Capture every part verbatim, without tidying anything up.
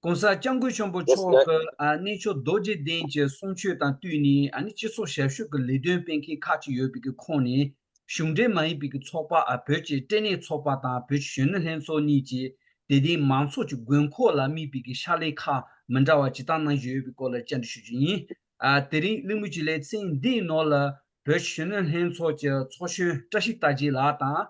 ༸གོང་ས་༸སྐྱབས་མགོན་ཆེན་པོ་མཆོག་གི་ཨ་གནས་མཆོག་རྡོ་རྗེ་གདན་གྱི་གསུང་ཆོས་དང་བསྟུན་ནས། ཨ་ནི་སྤྱི་ཚོགས་ཞབས་ཞུ་གི་ལས་དོན་སྤེལ་མཁན་ཁག་ཅིག་ཡོད་པའི་གི་ཁོངས་ནས། གཞུང་འབྲེལ་མ་ཡིན་པའི་གི་ཚོགས་པ། ཨ་བོད་ཀྱི་བསྟི་གནས་ཚོགས་པ་དང་བོད་ཀྱི་གཞོན་ནུ་ལྷན་ཚོགས་གཉིས་ཀྱིས་དད་ལྡན་མང་ཚོགས་ཀྱི་དགོས་མཁོ་ལ་དམིགས་པའི་གི་ཕྱག་ལས་ཁག་མི་འདྲ་བ་ཇི་ལྟར་གནང་བཞིན་ཡོད་པའི་སྐོར་ལ་བཅར་འདྲི་ཞུ་རྒྱུ་ཡིན། ཨ་དེ་རིང་གླེང་མོལ་གྱི་ལེ་ཚན་འདིའི་ནང་ལ། བོད་ཀྱི་གཞོན་ནུ་ལྷན་ཚོགས་ཀྱི་ཚོགས་གཞོན་བཀྲ་ཤིས་རྟག་རྒྱས་ལགས་དང་།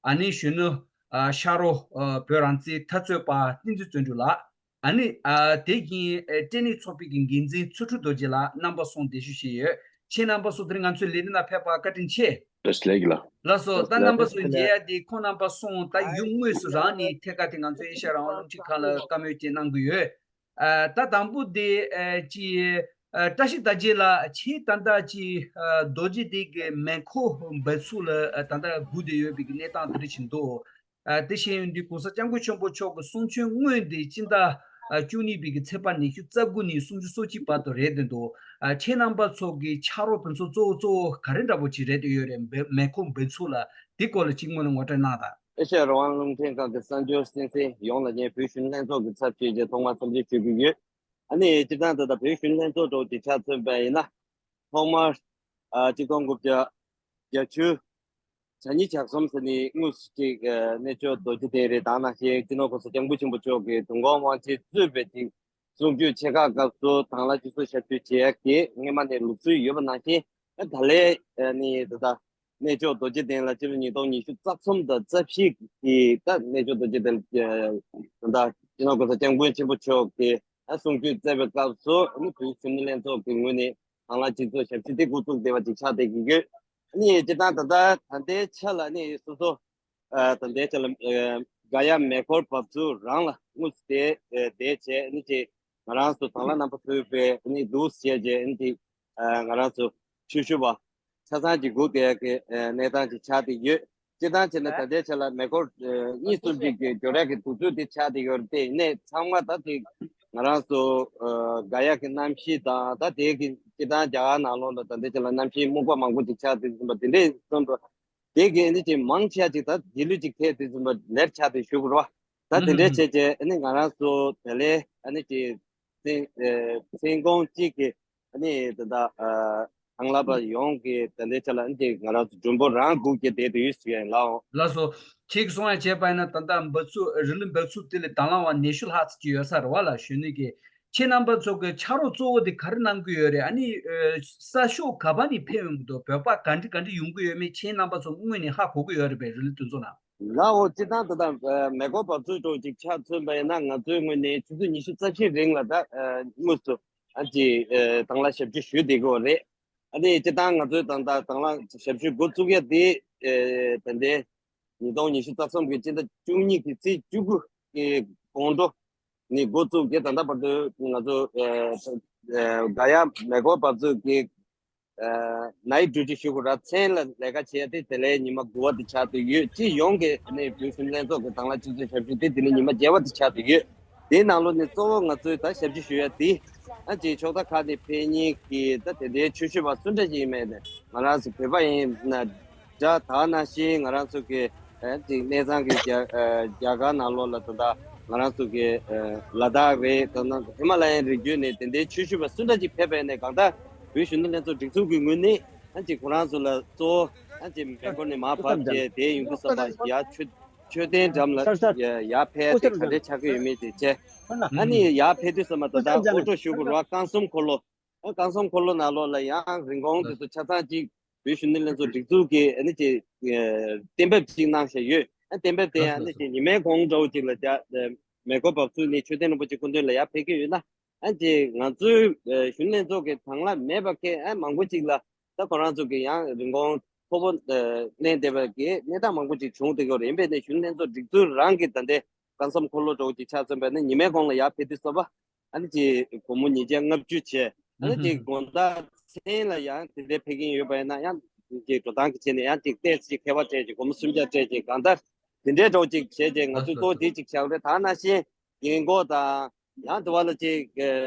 ཨ་ནི་གཞོན་ནུ་ཨ་ཤ་རོགས་ཨ་བོད་རང་བཙན་འཐབ་རྩོད་པ་བསྟན་འཛིན་བརྩོན་འགྲུས་ལགས། ཨ་ནི་ཨ་དེ་བཞིན་ཨ་བསྟི་གནས་ཚོགས་པའི་གི་འགན་འཛིན་ཚུལ་ཁྲིམས་རྡོ་རྗེ་ལགས། རྣམ་པ་གསུམ་གདན་ཞུ་བྱས་ཡོད། ཁྱེད་རྣམ་པ་ཚོ་དེ་རིང་ང་ཚོའི་ལས་རིམ་ནང་ཕེབས་པར་བཀའ་དྲིན་ཆེ། བཀྲ་ཤིས་བདེ་ལེགས་ལགས། ལགས་སོ། ད་རྣམ་པ་ཚོ་མཇལ་ཡ་དེ། ཁོང་རྣམ་པ་གསུམ་ད་ཡུལ་དངོས་སུ་རང་ནས་ཐད་ཀར་དེ་ང་ཚོའི་ཨེ་ཤ་ཡ་རང་དབང་རླུང་འཕྲིན་ཁང་ལ་བཀའ་མོལ་དེ་གནང་གི་ཡོད། ཨ་ད་དང་པོ་དེ་ཨ་ཅི་ཨ་བཀྲ་ཤིས་རྟག་རྒྱས་ལགས། ཁྱེད་ད་ལྟ་ཅི་ཨ་རྡོ་རྗེ་གདན་གྱི་མེ་འཁོར་འབབ་ཚུགས་ལ་ཨ་ད་ལྟ་སྒུག་བསྡད་ཡོད་པའི་གི་གནས་སྟངས་དེ་འདྲ་ཞིག་འདུག། ཨ་དེ་བཞིན་འདི་༸གོང་ས་༸སྐྱབས་མགོན་ཆེན་པོ་མཆོག་གི་གསུང་ཆོས་སྔོན་དེ་སྤྱི་ཟླ་ཨ་བཅུ་གཉིས་པའི་གི་ཚེས་པ་ཉི་ཤུ་རྩ་དགུ་ནས་སུམ་ཅུ་སོ་གཅིག་བར་དུ་རེད་བསྡད་འདུག། ཨ་ཁྱེད་རྣམ་པ་ཚོ་གི་ཕྱག་རོགས་དེ་ཚོ་གཙོ་བོ་གཙོ་བོ་ག་རེ་འདྲ་པོ་ཅིག་རེད་བསྡད་ཡོད་རེད། མེ་མེ་འཁོར་འབབ་ཚུགས་ལ་དེ་སྐོར་ལ་ཅིག་སྔོན་ལ་ངོ་སྤྲོད་གནང་དང་། ཨེ་ཤ་ཡ་རང་དབང་རླུང་འཕྲིན་ཁང་གི་གསར་འགྱུར་གསན་མཁན་ཡོངས་ལ་ངས་བོད་གཞོན་ལྷན་ཚོགས་ཀྱི་ཚབ་བྱས་ཏེ་ཐོག་མར་འཚམས་འདྲི་ཞུ་གི་ཡོད། ཨ་ནི་སྤྱིར་བཏང་ད་ལྟ་བོད་གཞོན་ལྷན་ཚོགས་འདྲ་བོ་ཅིག་ཆ་མཚོན་པ་ཡིན་ན། ཐོག་མར་ཨ་གཅིག་སྟོང་དགུ་བརྒྱ་བརྒྱད་ཅུ་གྱ་གཉིས་གྱ་གསུམ་ཟེར་ནས་དངོས་སུ་ཅིག་ཨ་གནས་མཆོག་རྡོ་རྗེ་གདན་རེད། ད་ནང་བཞིན་སྤྱི་ནོར་༸གོང་ས་༸སྐྱབས་མགོན་ཆེན་པོ་མཆོག་གིས་དུས་འཁོར་དབང་ཆེན་གཙོས་པའི་ཅིག་གསུང་ཆོས་ཆེ་ཁག་སྐབས་སུ་དང་བླངས་སྤྱི་ཚོགས་ཞབས་ཞུ་བྱེད་ཡག་གི་སྔོན་མ་ནས་ལུགས་སྲོལ་ཡོད་པ་ནང་བཞིན། ཨ་ད་ལན་ཨ་ནི་ད་ལྟ་གནས་མཆོག་རྡོ་རྗེ་གདན་ལ་སྤྱི་ལོ་ཉིས་སྟོང་ཉི་ཤུ་རྩ་གསུམ་དང་རྩ་བཞི་གི་ད་གནས་མཆོག་རྡོ་རྗེ་གདན་ད་ལྟ་སྤྱི་ནོར་༸གོང་ས་༸སྐྱབས་མགོན་ཆེན་པོ་མཆོག་གིས་ཨ་གསུང་ཆོས་སྩལ་བའི་སྐབས་སུ། ཨ་ནི་བོད་གཞོན་ནུ་ལྷན་ཚོགས་ཀྱི་ངོས་ནས་དང་བླངས་སྤྱི་ཚོགས་ཞབས་ཞུ་དེ་འགོ་བཙུགས་བསྡད་པ་ཅིག་ཆགས་བསྡད་ཀྱི་ཡོད། ཨ་ནི་སྤྱིར་བཏང་ད་ལྟ་ད་ལྟའི་ཆ་ལ་ནི་སོ་སོ་ཨ་ད་ལྟའི་ཆ་ལ་ཨ་ག་ཡ་མེ་འཁོར་འབབ་ཚུགས་རང་ལ་དངོས་སུ་དེ་ཨ་དེ་བྱས། ཨ་ནི་ཅིག་ང་རང་ཚོ་དང་བླངས་རྣམ་པ་ཚོས་པའི་ཨ་ནི་འདུག་བྱས་རྗེས། ཨ་ནི་ཅིག་ཨ་ང་རང་ཚོ་ཆོས་ཞུ་བ་ཆ་ཚང་གཅིག་སྒུག་བསྡད་ཀྱི་ཨ་གནས་སྟངས་ཅིག་ཆགས་བསྡད་ཡོད། སྤྱིར་བཏང་བྱས་ན་ད་ལྟའི་ཆ་ལ་མེ་འཁོར་ཨ་གཉིས་གསུམ་ཅིག་གི་འགྱུར་བ་གི་དུས་ཚོད་དེ་ཆགས་བསྡད་ཡོད་རེད་དེ། ཡིན་ནའི་ཚང་མ་ད་དེ་ང་རང་ཚོ་ཨ་ག་ཡ་གི་གནམ་གཤིས་དང་། ད་དེ་གི་སྤྱིར་བཏང་རྒྱ་གར་ནང་ལོགས་ལ་ད་ལྟའི་ཆ་ལ་གནམ་གཤིས་སྨུག་པ་མང་པོ་ཅིག་ཆགས་བསྡད་ཟིན་པ་དེ་འདྲས་སོང་འགྲོ། དེ་གི་ཨ་ནི་ཅིག་མང་ཆེ་བ་ཅིག་ད་རྗེས་ལུས་ཅིག་ཐེབས་བསྡད་ཟིན་པ་ལེར་ཆགས་བསྡད་ཞུ་དགོས་རེད་བ། ད་དེ་འདྲའི་བྱས་རྗེས་ཨ་ནི་ང་རང་ཚོ་དེ་ལས་ཨ་ནི་ཅིག་མཚན་ཨ་མཚན་གུང་གཅིག་གི་ཨ་ནི་ད་ལྟ་ཨ་དང་བླངས་པ་ཡོངས་ཀྱིས་ད་ལྟའི་ཆ་ལ་ཨ་ནི་ཅིག་ང་རང་ཚོ་མགྲོན་པོ་རང་སྒུག་བྱས་བསྡད་དུས་ཟེར་ཡ་ཡིན་ལགས། ལགས་སོ། ཁྱེད་ཀྱིས་གསུང་ཡ་བྱས་པ་ཡིན་ན། ད་ལྟ་འབབ་ཚུགས་རི་ལི་འབབ་ཚུགས་དེ་ལ་དང་བླངས་པ་ཉི་ཤུ་ལྷག་ཙམ་ཅིག་ཡོད་ས་རེད་བ་ལ། གཞོན་ནུ་གི་ཁྱེད་རྣམ་པ་ཚོ་གི་ཕྱག་རོགས་གཙོ་བོ་དེ་ག་རེ་གནང་གི་ཡོད་རེད། ཨ་ནི་ཨ་ས་ཕྱོགས་ག་པ་ནས་ཕེབས་ཡོང་གི་འདུག། བོད་པ་ག་འདྲ་ག་འདྲ་ཡོང་གི་ཡོད་མེད་ཁྱེད་རྣམ་པ་ཚོ་དངོས་ནས་ཧ་གོ་གི་ཡོད་རེད་པས། རི་ལི་དེ་ཚོ་ན། ལགས་འོ། སྤྱིར་བཏང་ད་ལྟ་ཨ་མེ་འཁོར་འབབ་ཚུགས་འདྲ་བོ་ཅིག་ཆ་མཚོན་པ་ཡིན་ན། ང་ཚོའི་ངོས་ནས་ཆུ་ཚོད་ཉི་ཤུ་རྩ་བཞིའི་རིང་ལ་ད་ཨ་དངོས་སུ་ཨ་ཅིག་ཨ་དང་བླངས་ཞབས་ཞུ་ཞུས་བསྡད་ཀྱི་ཡོད་རེད། ཨ་ནི་སྤྱིར་བཏང་ང་ཚོའི་ད་ལྟ་དང་བླངས་ཞབས་ཞུ་འགོ་བཙུགས་ཡ་དེ་ཨ་ད་ལྟའི་ཉིས་སྟོང་ཉི་ཤུ་རྩ་གསུམ་གྱི་སྤྱི་ཟླ་བཅུ་གཉིས་ཀྱི་ཚེས་བཅུ་དགུ་གི་དགོང་དྲོ་ནས་འགོ་བཙུགས་ཏེ། ད་ལྟ་བར་དུ་ང་ཚོ་ཨ་ཨ་ག་ཡ་མེ་འཁོར་འབབ་ཚུགས་ཀྱི་ཨ་ནའི་ཌིའུ་ཊི་ཞུ་དགོས་ར། མཚན་ལ་ལས་ཀ་བྱེད་ཡ་དེ་དེ་ལས་ཉི་མ་དགུ་པ་དེ་ཆགས་བསྡད་ཡོད། སྤྱི་ཡོངས་ཀྱི་ཨ་ནི་བོད་གཞོན་ལྷན་ཚོགས་ཀྱི་དང་བླངས་སྤྱི་ཚོགས་ཞབས་ཞུ་དེ་དེ་ནི་ཉི་མ་བརྒྱད་པ་དེ་ཆགས་བསྡད་ཡོད། དེའི་ནང་ལོགས་ནས་གཙོ་བོ་ང་ཚོའི་ད་ཞབས་ཕྱི་ཞུ་ཡ་དེ། ཨ་ཅིག་ཕྱོགས་མཐའ་ཁག་ནས་ཕེབས་མཁན་གྱི་ད་དེ་འདྲའི་ཆོས་ཞུ་བ་སུ་འདྲ་ཞིག་ཡིན་མིན་དེ། ང་རང་ཚོ་བོད་པ་ཡིན་ན་འདྲ། ད་ནང་བཞིན་ང་རང་ཚོ་གི་ཨ་ཅིག་གནས་ཚང་གི་རྒྱ་ཨ་རྒྱ་གར་ནང་ལོགས་ལ་ད་ལྟ་ང་རང་ཚོ་གི་ཨ་ལ་དྭགས་རེད། ད་ནང་ཧི་མ་ལ་ཡའི་རི་རྒྱུད་ནས་དེ་འདྲའི་ཆོས་ཞུ་བ་སུ་འདྲ་ཞིག་ཕེབས་པ་ཡིན་ནའི། གང་ལྟར་བོད་གཞོན་ནུ་ལྷན་ཚོགས་སྒྲིག་འཛུགས་ཀྱི་ངོས་ནས་ཨ་ཅིག་ཁོ་རང་ཚོ་ལ་གཙོ་བོ་ཨ་ཅིག་མེ་འཁོར་ནས་མར་བབས་བྱས་དེ་ཡོང་དུས་ཙམ་པ། ཡར་མཆོད་མཆོད་རྟེན་འགྲམ་ལ་ཡ་ཡར་ཕེབས་ཏེ་ག་འདྲས་ཆགས་ཀྱི་ཡོད་མེད་དེ་བྱས། ཨ་ནི་ཡར་ཕེབས་དུས་ཙམ་པ་ད་ལྟ་ཨོ་ཊོ་ཞུ་དགོས་རེད་བ། རྐང་གསུམ་འཁོར་ལོ། ཨ་རྐང་གསུམ་འཁོར་ལོ་ནང་ལོགས་ལ་ཡང་རིན་གོང་དེ་ཚོ་ཆ་ཚང་གཅིག་བོད་གཞོན་ནུ་ལྷན་ཚོགས་སྒྲིག་འཛུགས་ཀྱིས་ཨ་ནི་ཅིག་ཨ་གཏན་འབེབས་ཅིག་གནང་བཞག་ཡོད། ཨ་གཏན་འབེབས་དེ་ཡང་ཨ་ནི་ཅིག་ཉི་མའི་གུང་འདྲ་བོ་ཅིག་ལ་རྒྱ་མེ་འཁོར་འབབ་ཚུགས་ནས་མཆོད་རྟེན་རིན་པོ་ཆེ་སྐུ་མདུན་ལ་ཡར་ཕེབས་ཀྱི་ཡོད་ན། ཨ་ཅེ་ང་ཚོའི་ཨ་གཞོན་ནུ་ལྷན་ཚོགས་ཀྱི་དང་བླངས་མེད་པ་ཁེ་ཨ་མང་པོ་ཅིག་ལ་ད་ཁོ་རང་ཚོ་གི་ཡང་རིན་གོང་མཐོ་པོ་ཨ་གནས་བསྡད་པ་གི་གནས་སྟངས་མང་པོ་ཅིག་བྱུང་བསྡད་ཀྱི་ཡོད་རེད། ཡིན་པས་ནས་གཞོན་ནུ་ལྷན་ཚོགས་སྒྲིག་འཛུགས་རང་གི་ད་ལྟའི་རྐང་གསུམ་འཁོར་ལོ་འདྲ་བོ་ཅིག་ཆ་མཚོན་པ་ཡིན་ན། ཉི་མའི་གུང་ལ་ཡར་ཕེབས་དུས་ཙམ་པ་ཨ་ནི་ཅིག་སྒོར་མོ་ཉིས་བརྒྱ་ལྔ་བཅུ་བྱས། ཨ་ནི་ཅིག་དགོང་དག་མཚན་ལ་ཡང་དེ་འདྲའི་ཕེབས་མཁན་ཡོད་པ་ཡིན་ན་ཡང་ཅིག་འགྲོ་སྟངས་ཀྱི་ཆ་ནས་ཡང་ཅིག་ཏོག་ཙམ་ཅིག་ཁེ་བ་སྤྲད་ཅིག་སྒོར་མོ་སུམ་བརྒྱ་སྤྲད་ཅིག་གང་ལྟར་དེ་འདྲའི་འདྲ་བོ་ཅིག་བྱས་རྗེས་ང་ཚོས་གཙོ་བོ་དེ་ཅིག་བྱ་དགོས་རེད། ད་ནང་བཞིན་རྒན་གོག་དང་ཡང་དེ་བ་ལ་ཅིག་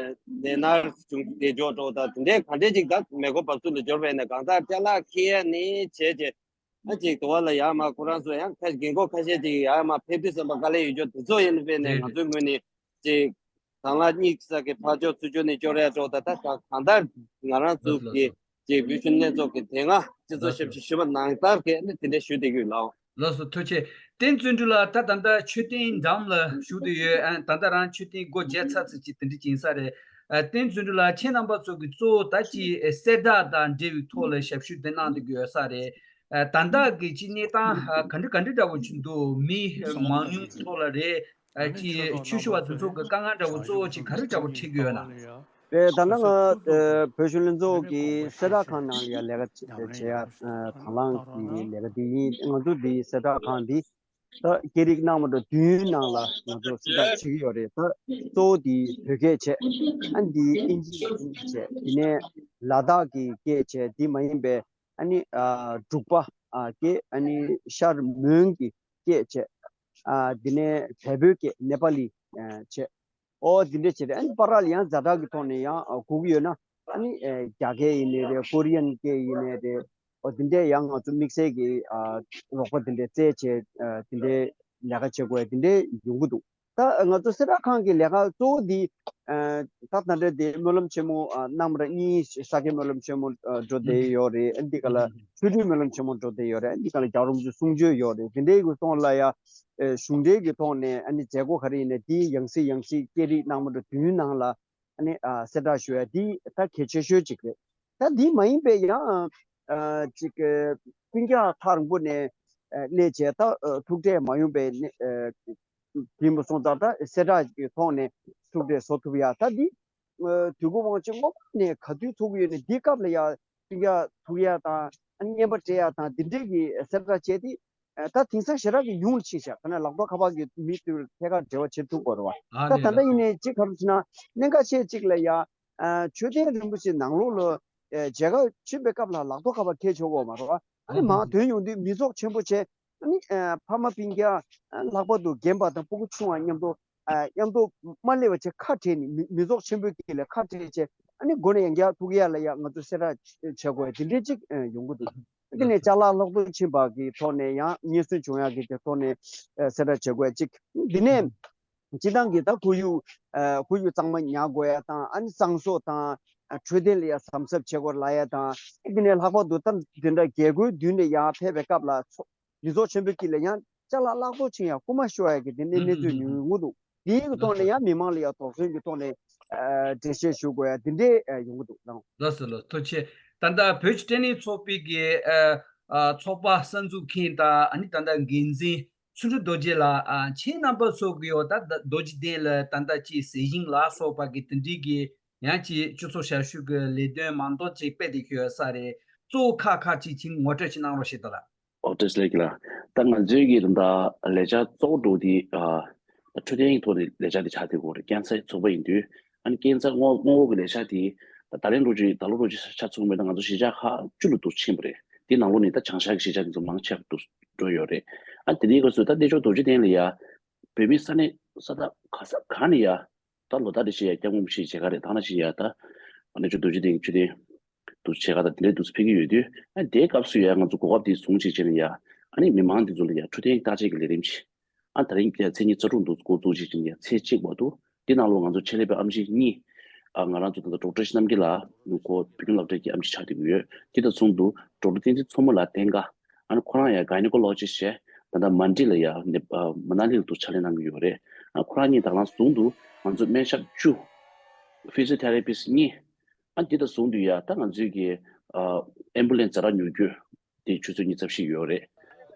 ནད་མནར་བྱུང་བསྡད་ཕྱོགས་འདྲ་བོ་དང་དེ་འདྲའི་ག་འདྲས་ཅིག་ད་མེ་འཁོར་འབབ་ཚུགས་ལ་འབྱོར་བས་ན་གང་ལྟར་ཅ་ལག་འཁྱེར་ནས་བྱས་རྗེས་ཨ་ཅིག་དེ་བ་ལ་ཡར་མར་ཁོ་རང་ཚོ་ཡང་ཁ་རྒན་གོག་ཁ་ཤས་ཅིག་ཡར་མར་ཕེབས་དུས་ཙམ་པ་དཀའ་ལས་ཡོད་ཕྱོགས་དེ་ཚོ་ཡིན་པས་ནས་ང་ཚོའི་ངོས་ནས་ཅིག་ དང་བླངས་གཉིས་ཀྱི་ས་གི་ཕར་ཕྱོགས་ཚུར་ཕྱོགས་ནས་སྐྱོར་ཡ་འགྲོ་ད་ད་ད་གང་ལྟར་ང་རང་ཚོ་གི་ཅེས་བོད་གཞོན་ལྷན་ཚོགས་ཀྱི་དེ་སྔ་སྤྱི་ཚོགས་ཞབས་ཞུ་ཞུས་པ་ནང་ལྟར་གྱི་ནི་དེ་འདྲ་ཞུ་བསྡད་ཀྱི་ཡོད་ལགས། ལགས་སོ་ཐུགས་རྗེ་ཆེ། བསྟན་བརྩོན་འགྲུས་ལགས། ད་ད་ལྟ་མཆོད་རྟེན་འགྲམ་ལ་བཞུགས་བསྡད་ཡོད། ཨ་ད་ལྟ་རང་མཆོད་རྟེན་སྒོ་འབྱེད་ཚར་ཚར་ཅིག་དེ་འདྲ་ཅིག་ཡིན་ས་རེད། ཨ་བསྟན་བརྩོན་འགྲུས་ལགས་ཁྱེད་རྣམ་པ་ཚོ་གི་གཙོ་བོ་ད་ཅི་གསལ་བསྒྲགས་དང་འབྲེལ་བའི་ཐོག་ལ་ཞབས་ཞུ་དེ་གནང་བསྡད་ཀྱི་ཡོད་ས་རེད། ཨ་ད་ལྟ་གི་ཅི་གནས་སྟངས་ཨ་ག་འདྲ་ག་འདྲ་འདྲ་བོ་ཅིག་འདུག་མི་མང་ཉུང་ཐོག་ལ་རེད། ཨ་ཅི་ཆོས་ཞུ་བ་དེ་ཚོ་གི་དཀའ་ངལ་འདྲ་བོ་གཙོ་བོ་ཅིག་ག་རེ་འདྲ་བོ་འཕྲད་ཀྱི་ཡོད་ན། རེད། ད་ལྟ་ང་ཨ་བོད་གཞོན་ལྷན་ཚོགས་ཀྱི་གསལ་བསྒྲགས་ཁང་ནང་ལ་ཡ་ལས་ཀ་བྱེད་ཡ་ཨ་དང་བླངས་ཀྱི་ལས་ཀ་དེ་ཡིན། ང་ཚོ་འདི་གསལ་བསྒྲགས་ཁང་འདི་ད་སྐད་རིགས་སྣ་མང་འདྲ་བདུན་ནང་ལ་ང་ཚོ་གསལ་བསྒྲགས་བྱེད་ཀྱི་ཡོད་རེད། ད་གཙོ་བོ་འདི་བོད་སྐད་བྱས། ཨ་འདི་ཨིན་ཇི་བྱས། དེ་ནས་ལ་དྭགས་ཀྱི་སྐད་བྱས། འདི་མ་ཡིན་པའི་ཨ་ནི་ཨ་འབྲུག་པ་ཨ་སྐད། ཨ་ནི་ཤར་མོན་གྱི་སྐད་བྱས། ཨ་འདི་ནས་བལ་པོའི་སྐད་ནེ་པ་ལི་ཨ་བྱས། ཨོ་འདི་འདྲ་བྱས་རེད། ཨ་ནི་བར་ལ་ཡང་ཛ་དྲག་གི་ཐོག་ནས་ཡང་ཨ་དགོས་ཀྱི་ཡོད་ན་ཨ་ནི་ཨེ་རྒྱ་སྐད་ཡིན་ནའི་རེད། ཀོ་རི་ཡན་སྐད་ཡིན་ནའི་རེད། ཨོ་འདི་འདྲས་ཡང་ང་ཚོ་དམིགས་བསལ་གྱི་ཨ་རོགས་པ་འདི་འདྲས་བཙལ་བྱས་ཨ་འདི་འདྲས་ལས་ཀ་བྱེད་དགོས་འདི་འདྲས་ཡོང་གི་འདུག་ད་ང་ཚོ་གསལ་བསྒྲགས་ཁང་གི་ལས་ཀ་གཙོ་བོ་འདི་ཨ་ད་ད་འདྲ་འདི་སྨོན་ལམ་ཆེན་མོ་ཨ་གནམ་ར་གཉིས་ས་སྐྱ་སྨོན་ལམ་ཆེན་མོ་ཨ་འགྲོ་བསྡད་ཡོད་རེད། ཨ་འདི་ག་ལ་ཆོ་འཕྲུལ་སྨོན་ལམ་ཆེན་མོ་འགྲོ་བསྡད་ཡོད་རེད། ཨ་འདི་ག་ལ་རྒྱལ་བ་རིན་པོ་ཆེ་གསུང་ཆོས་ཡོད་རེད། འདི་འདྲའི་གི་ཐོག་ལ་ཡ་ཨེ་གཞུང་འབྲེལ་གྱི་ཐོག་ནས་ཨ་ནི་མཛད་སྒོ་ག་རེ་ཡིན་ནའི་དེའི་ཡང་སྲིད་ཡང་སྲིད་སྐད་རིགས་སྣ་མང་འདྲ་བདུན་ནང་ལ་ཨ་ནི་ཨ་གསལ་བསྒྲགས་ཞུ་ཡ་འདི་ད་གལ་ཆེ་ཤོས་གཅིག་རེད། ད་འདི་མ་ཡིན་པའི་ཡང་ཨ་ཅིག་ཨ་སྤུན་ཀྱག་ཐག་རིང་པོ་ནས་ཨ་སླེབས་བྱས་ད་ཨ་ཐུག་འཕྲད་མ་ཡོང་པའི་ནི་ཨ་དེ་མོ་སོང་ཙང་ད་གསལ་བསྒྲགས་ཀྱི་ཐོག་ནས་ཐུག་འཕྲད་བཟོ་ཐུབ་ཡ། ད་འདི་ཨ་དུས་འཁོར་དབང་ཆེན་སྔོན་མ་ནས་ག་དུས་ཚོགས་ཀྱི་ཡོད་ནས་འདི་སྐབས་ལ་ཡ་སྤུན་ཀྱག་ཐུག་ཡ་དང་ཨ་ནི་རྔན་པ་སྤྲད་ཡ་དང་འདི་འདྲའི་གི་གསལ་བསྒྲགས་བྱས་ཏེ། ཨ་ད་དེང་སང་ཞེ་དྲག་གི་ཉུང་ལ་ཕྱིན་ཤག་ད་ནི་ལག་ཐོག་ཁ་པར་གྱི་མི་དེ་ཐད་ཀར་འབྲེལ་བ་བྱེད་ཐུབ་དགོས་རེད་བ། ཨ་ད་ནི་ད་ལྟ་ཡིན་ནའི་གཅིག་ག་རེ་ཟེར་ན་གནད་འགག་ཆེ་གཅིག་ལ་ཡ་ཨ་མཆོད་རྟེན་རིན་པོ་ཆེ་ནང་ལོགས་ལ་ཨ་མཇལ་ཁ་ཕྱིན་པའི་སྐབས་ལ་ལག་ཐོག་ཁ་པར་འཁྱེར་ཆོག་གོ་མ་རེད་བ། ཨ་ནི་མར་ཐོན་ཡོང་དུས་མི་ཚོགས་ཆེན་པོ་བྱས། ཨ་ནི་ཨ་ཕ་མ་སྤུན་ཀྱག་ཨ་ལྷག་པར་དུ་རྒན་པ་དང་སྤུ་གུ་ཆུང་བ་མཉམ་དུ་ཨ་མཉམ་དུ་མ་སླེབས་པ་བྱས་ཁ་བྲལ་ནས་མི་མི་ཚོགས་ཆེན་པོའི་དཀྱིལ་ལ་ཁ་བྲལ་བྱས། ཨ་ནི་སྒོ་ནས་ཡང་བསྐྱར་ཐུག་ཡ་ལ་ཡ་ང་ཚོ་གསལ་བསྒྲགས་བྱེད་དགོས་དེ་འདྲའི་གཅིག་ཨ་ཡོང་གི་འདུག་དེ་ནས་ཅ་ལག་ལོག་སྟོན་ཕྱིན་པ་གི་ཐོག་ནས་ཡང་རྙེད་སོན་བྱུང་ཡག་གི་དེ་ཐོག་ནས་ཨ་གསལ་བསྒྲགས་བྱེད་དགོས་གཅིག་དེ་ནས་སྤྱི་བཏང་གི་ད་ཁོར་ཡུག་ཨ་ཁོར་ཡུག་གཙང་མ་ཉར་དགོས་ཡ་དང་། ཨ་ནི་གཙང་བཟོ་དང་ཨ་འཕྲོད་བསྟེན་ལ་ཡ་གཟབ་གཟབ་བྱེད་དགོས་ལབ་ཡ་དང་། དེ་ནས་ལྷག་པར་དུ་ད་དེ་འདྲ་རྒྱལ་སྒོའི་མདུན་ནས་ཡར་ཕེབས་པའི་སྐབས་ལ་ཚོ་མི་ཚོགས་ཆེན་པོའི་དཀྱིལ་ལ་ཡང་ཅ་ལག་བརླག་གཏོར་ཕྱིན་ཡ་རྐུ་མ་ཤོར་ཡ་གི་དེ་འདྲའི་གནས་ཚུལ་ཉུང་ཉུང་འདུག་དེའི་གི་ཐོག་ནས་ཡང་མི་མང་ལ་ཡང་དོགས་ཟོན་གྱི་ཐོག་ནས་ཨ་འགྲེལ་བཤད་ཞུ་དགོས་ཡ་དེ་འདྲའི་ཨ་ཡོང་གི་འདུག་ལགས། ལགས་སོ་ལགས་སོ་ཐུགས་རྗེ་ཆེ། ད་ལྟ་བོད་ཀྱི་འཕྲིན་ལས་ཚོགས་པའི་གི་ཨ་ཨ་ཚོགས་པ་གསར་འཛུགས་མཁན་དང་ཨ་ནི་ད་ལྟ་འགན་འཛིན་ཚུལ་ཁྲིམས་རྡོ་རྗེ་ལགས། ཨ་ཁྱེད་རྣམ་པ་ཚོ་གི་ཡོད་ད་ད་རྡོ་རྗེ་གདན་ལ་ད་ལྟ་ཅིག་གཟི་བྱིན་ལ་སོགས་པ་གི་དེ་འདྲའི་གི་ཡང་ཅིག་སྤྱི་ཚོགས་ཞབས་ཞུ་གི་ལས་དོན་མང་དག་ཅིག་སྤེལ་བསྡད་ཀྱི་ཡོད་ས་རེད། གཙོ་བོ་ཁག་ཁག་ཅིག་ཅིག་ངོ་སྤྲོད་ཅིག་གནང་རོགས་ཞེས་དང་ལགས། ཨོ་བཀྲ་ཤིས་བདེ་ལེགས་ལགས། ད་ང་ཚོའི་གི་ད་ལྟ་ལས་འཆར་གཙོ་བོ་འདྲ་བོ་དེ་ཨ་ད་འཕྲོད་བསྟེན་གྱི་ཐོག་ནས་ལས་འཆར་དེ་ཆགས་བསྡད་ཡོད་རེད། ཀན་སར་ཚོགས་པ་ཡིན་དུས་ཨ་ནི་ཀན་སར་སྔོན་སྔོན་འགོག་གི་ལས་འཆར་དེ་ད་ད་ལན་རོ་ཅི་ད་ལོ་རོ་ཅི་ཆ་ཚང་མེད་ན་ང་ཚོ་གཞིས་ཆགས་ཁག་བཅུ་ལ་དུ་ཕྱིན་པ་རེད། དེ་ནང་ལོགས་ནས་ད་བྱང་ཤར་གྱི་གཞིས་ཆགས་དེ་ཚོ་མང་ཆེ་བ་དུ་འགྲོ་ཡོད་རེད། ཨ་དེ་དེའི་སྐབས་སུ་ད་གནས་མཆོག་རྡོ་རྗེ་གདན་ལ་ཡ་བོད་མི་ས་གནས་ས་ཐག་ག་ས་ག་ནས་ཡ་ད་ལོ་ལྟར་རེ་བཞིན་ཡ་སྐྱབས་མགོན་རིན་པོ་ཆེའི་མཇལ་ཁ་རེད། ད་ནང་བཞིན་ཡ་ད་གནས་མཆོག་རྡོ་རྗེ་གདན་གྱི་མཆོད་རྟེན་དུ་མཇལ་ཁ་དང་དེ་འདྲའི་དུས་སུ་ཕེབས་ཀྱི་ཡོད་དུས། ཨ་དེའི་སྐབས་སུ་ཡ་ང་ཚོ་གོ་སྐབས་དེ་བཟུང་བྱས་བྱས་ནས་ཡ་ཨ་ནི་མི་མང་དེ་ཚོ་ལ་ཡ་འཕྲོད་བསྟེན་བརྟག་དཔྱད་ཀྱི་ལས་རིམ་ཞིག་ཨ་ད་རིང་མཚན་ཉིན་རྩ་དྲུག་འདུག་འགོ་བཙུགས་བྱས་བྱས་ནས་ཡ་ཚེས་གཅིག་བར་དུ་དེ་ནང་ལོགས་ང་ཚོ་ཆེད་ལས་པའི་ཨེམ་ཆི་གཉིས། ཨ་ང་རང་ཚོ་ད་ལྟ་ཌོག་ཊར་བསོད་ནམས་སྐྱིད་ལགས་ཁོ་བོད་ཁྱིམ་སློབ་གྲྭའི་ཨེམ་ཆི་ཆགས་བསྡད་ཀྱི་ཡོད། དེ་དང་མཚུངས་སུ་ཌོག་ཊར་བསྟན་འཛིན་མཚོ་མོ་ལགས་བསྟན་དགའ། ཨ་ནི་ཁོ་རང་ཡང་གའི་ནི་ཀོ་ལོ་ཇི་སི་ཊི་བྱས་ད་ལྟ་མན་ཌི་ལ་ཡང་ནི་ཨ་མ་ན་ལི་ལ་དུ་ཕྱག་ལས་གནང་གི་ཡོད་རེད། ཨ་ཁོ་རང་གཉིས་དང་བླངས་ཟུང་དུ་ང་ཚོ་སྨན་ཞབས་བཅུ། ཕི་ཟི་ཡོ་ཐེ་ར་པིསི་གཉིས། ཨ་འདི་དང་ཟུང་དུ་ཡང་ད་ང་ཚོའི་གི་ཨ་ཨེམ་བུ་ལན་སི་ཛ་དྲག་མྱུར་སྐྱོབ་དེ་ཆུ་ཚོད་ཉི་ཤུ་རྩ་བཞི་ཡོད་རེད།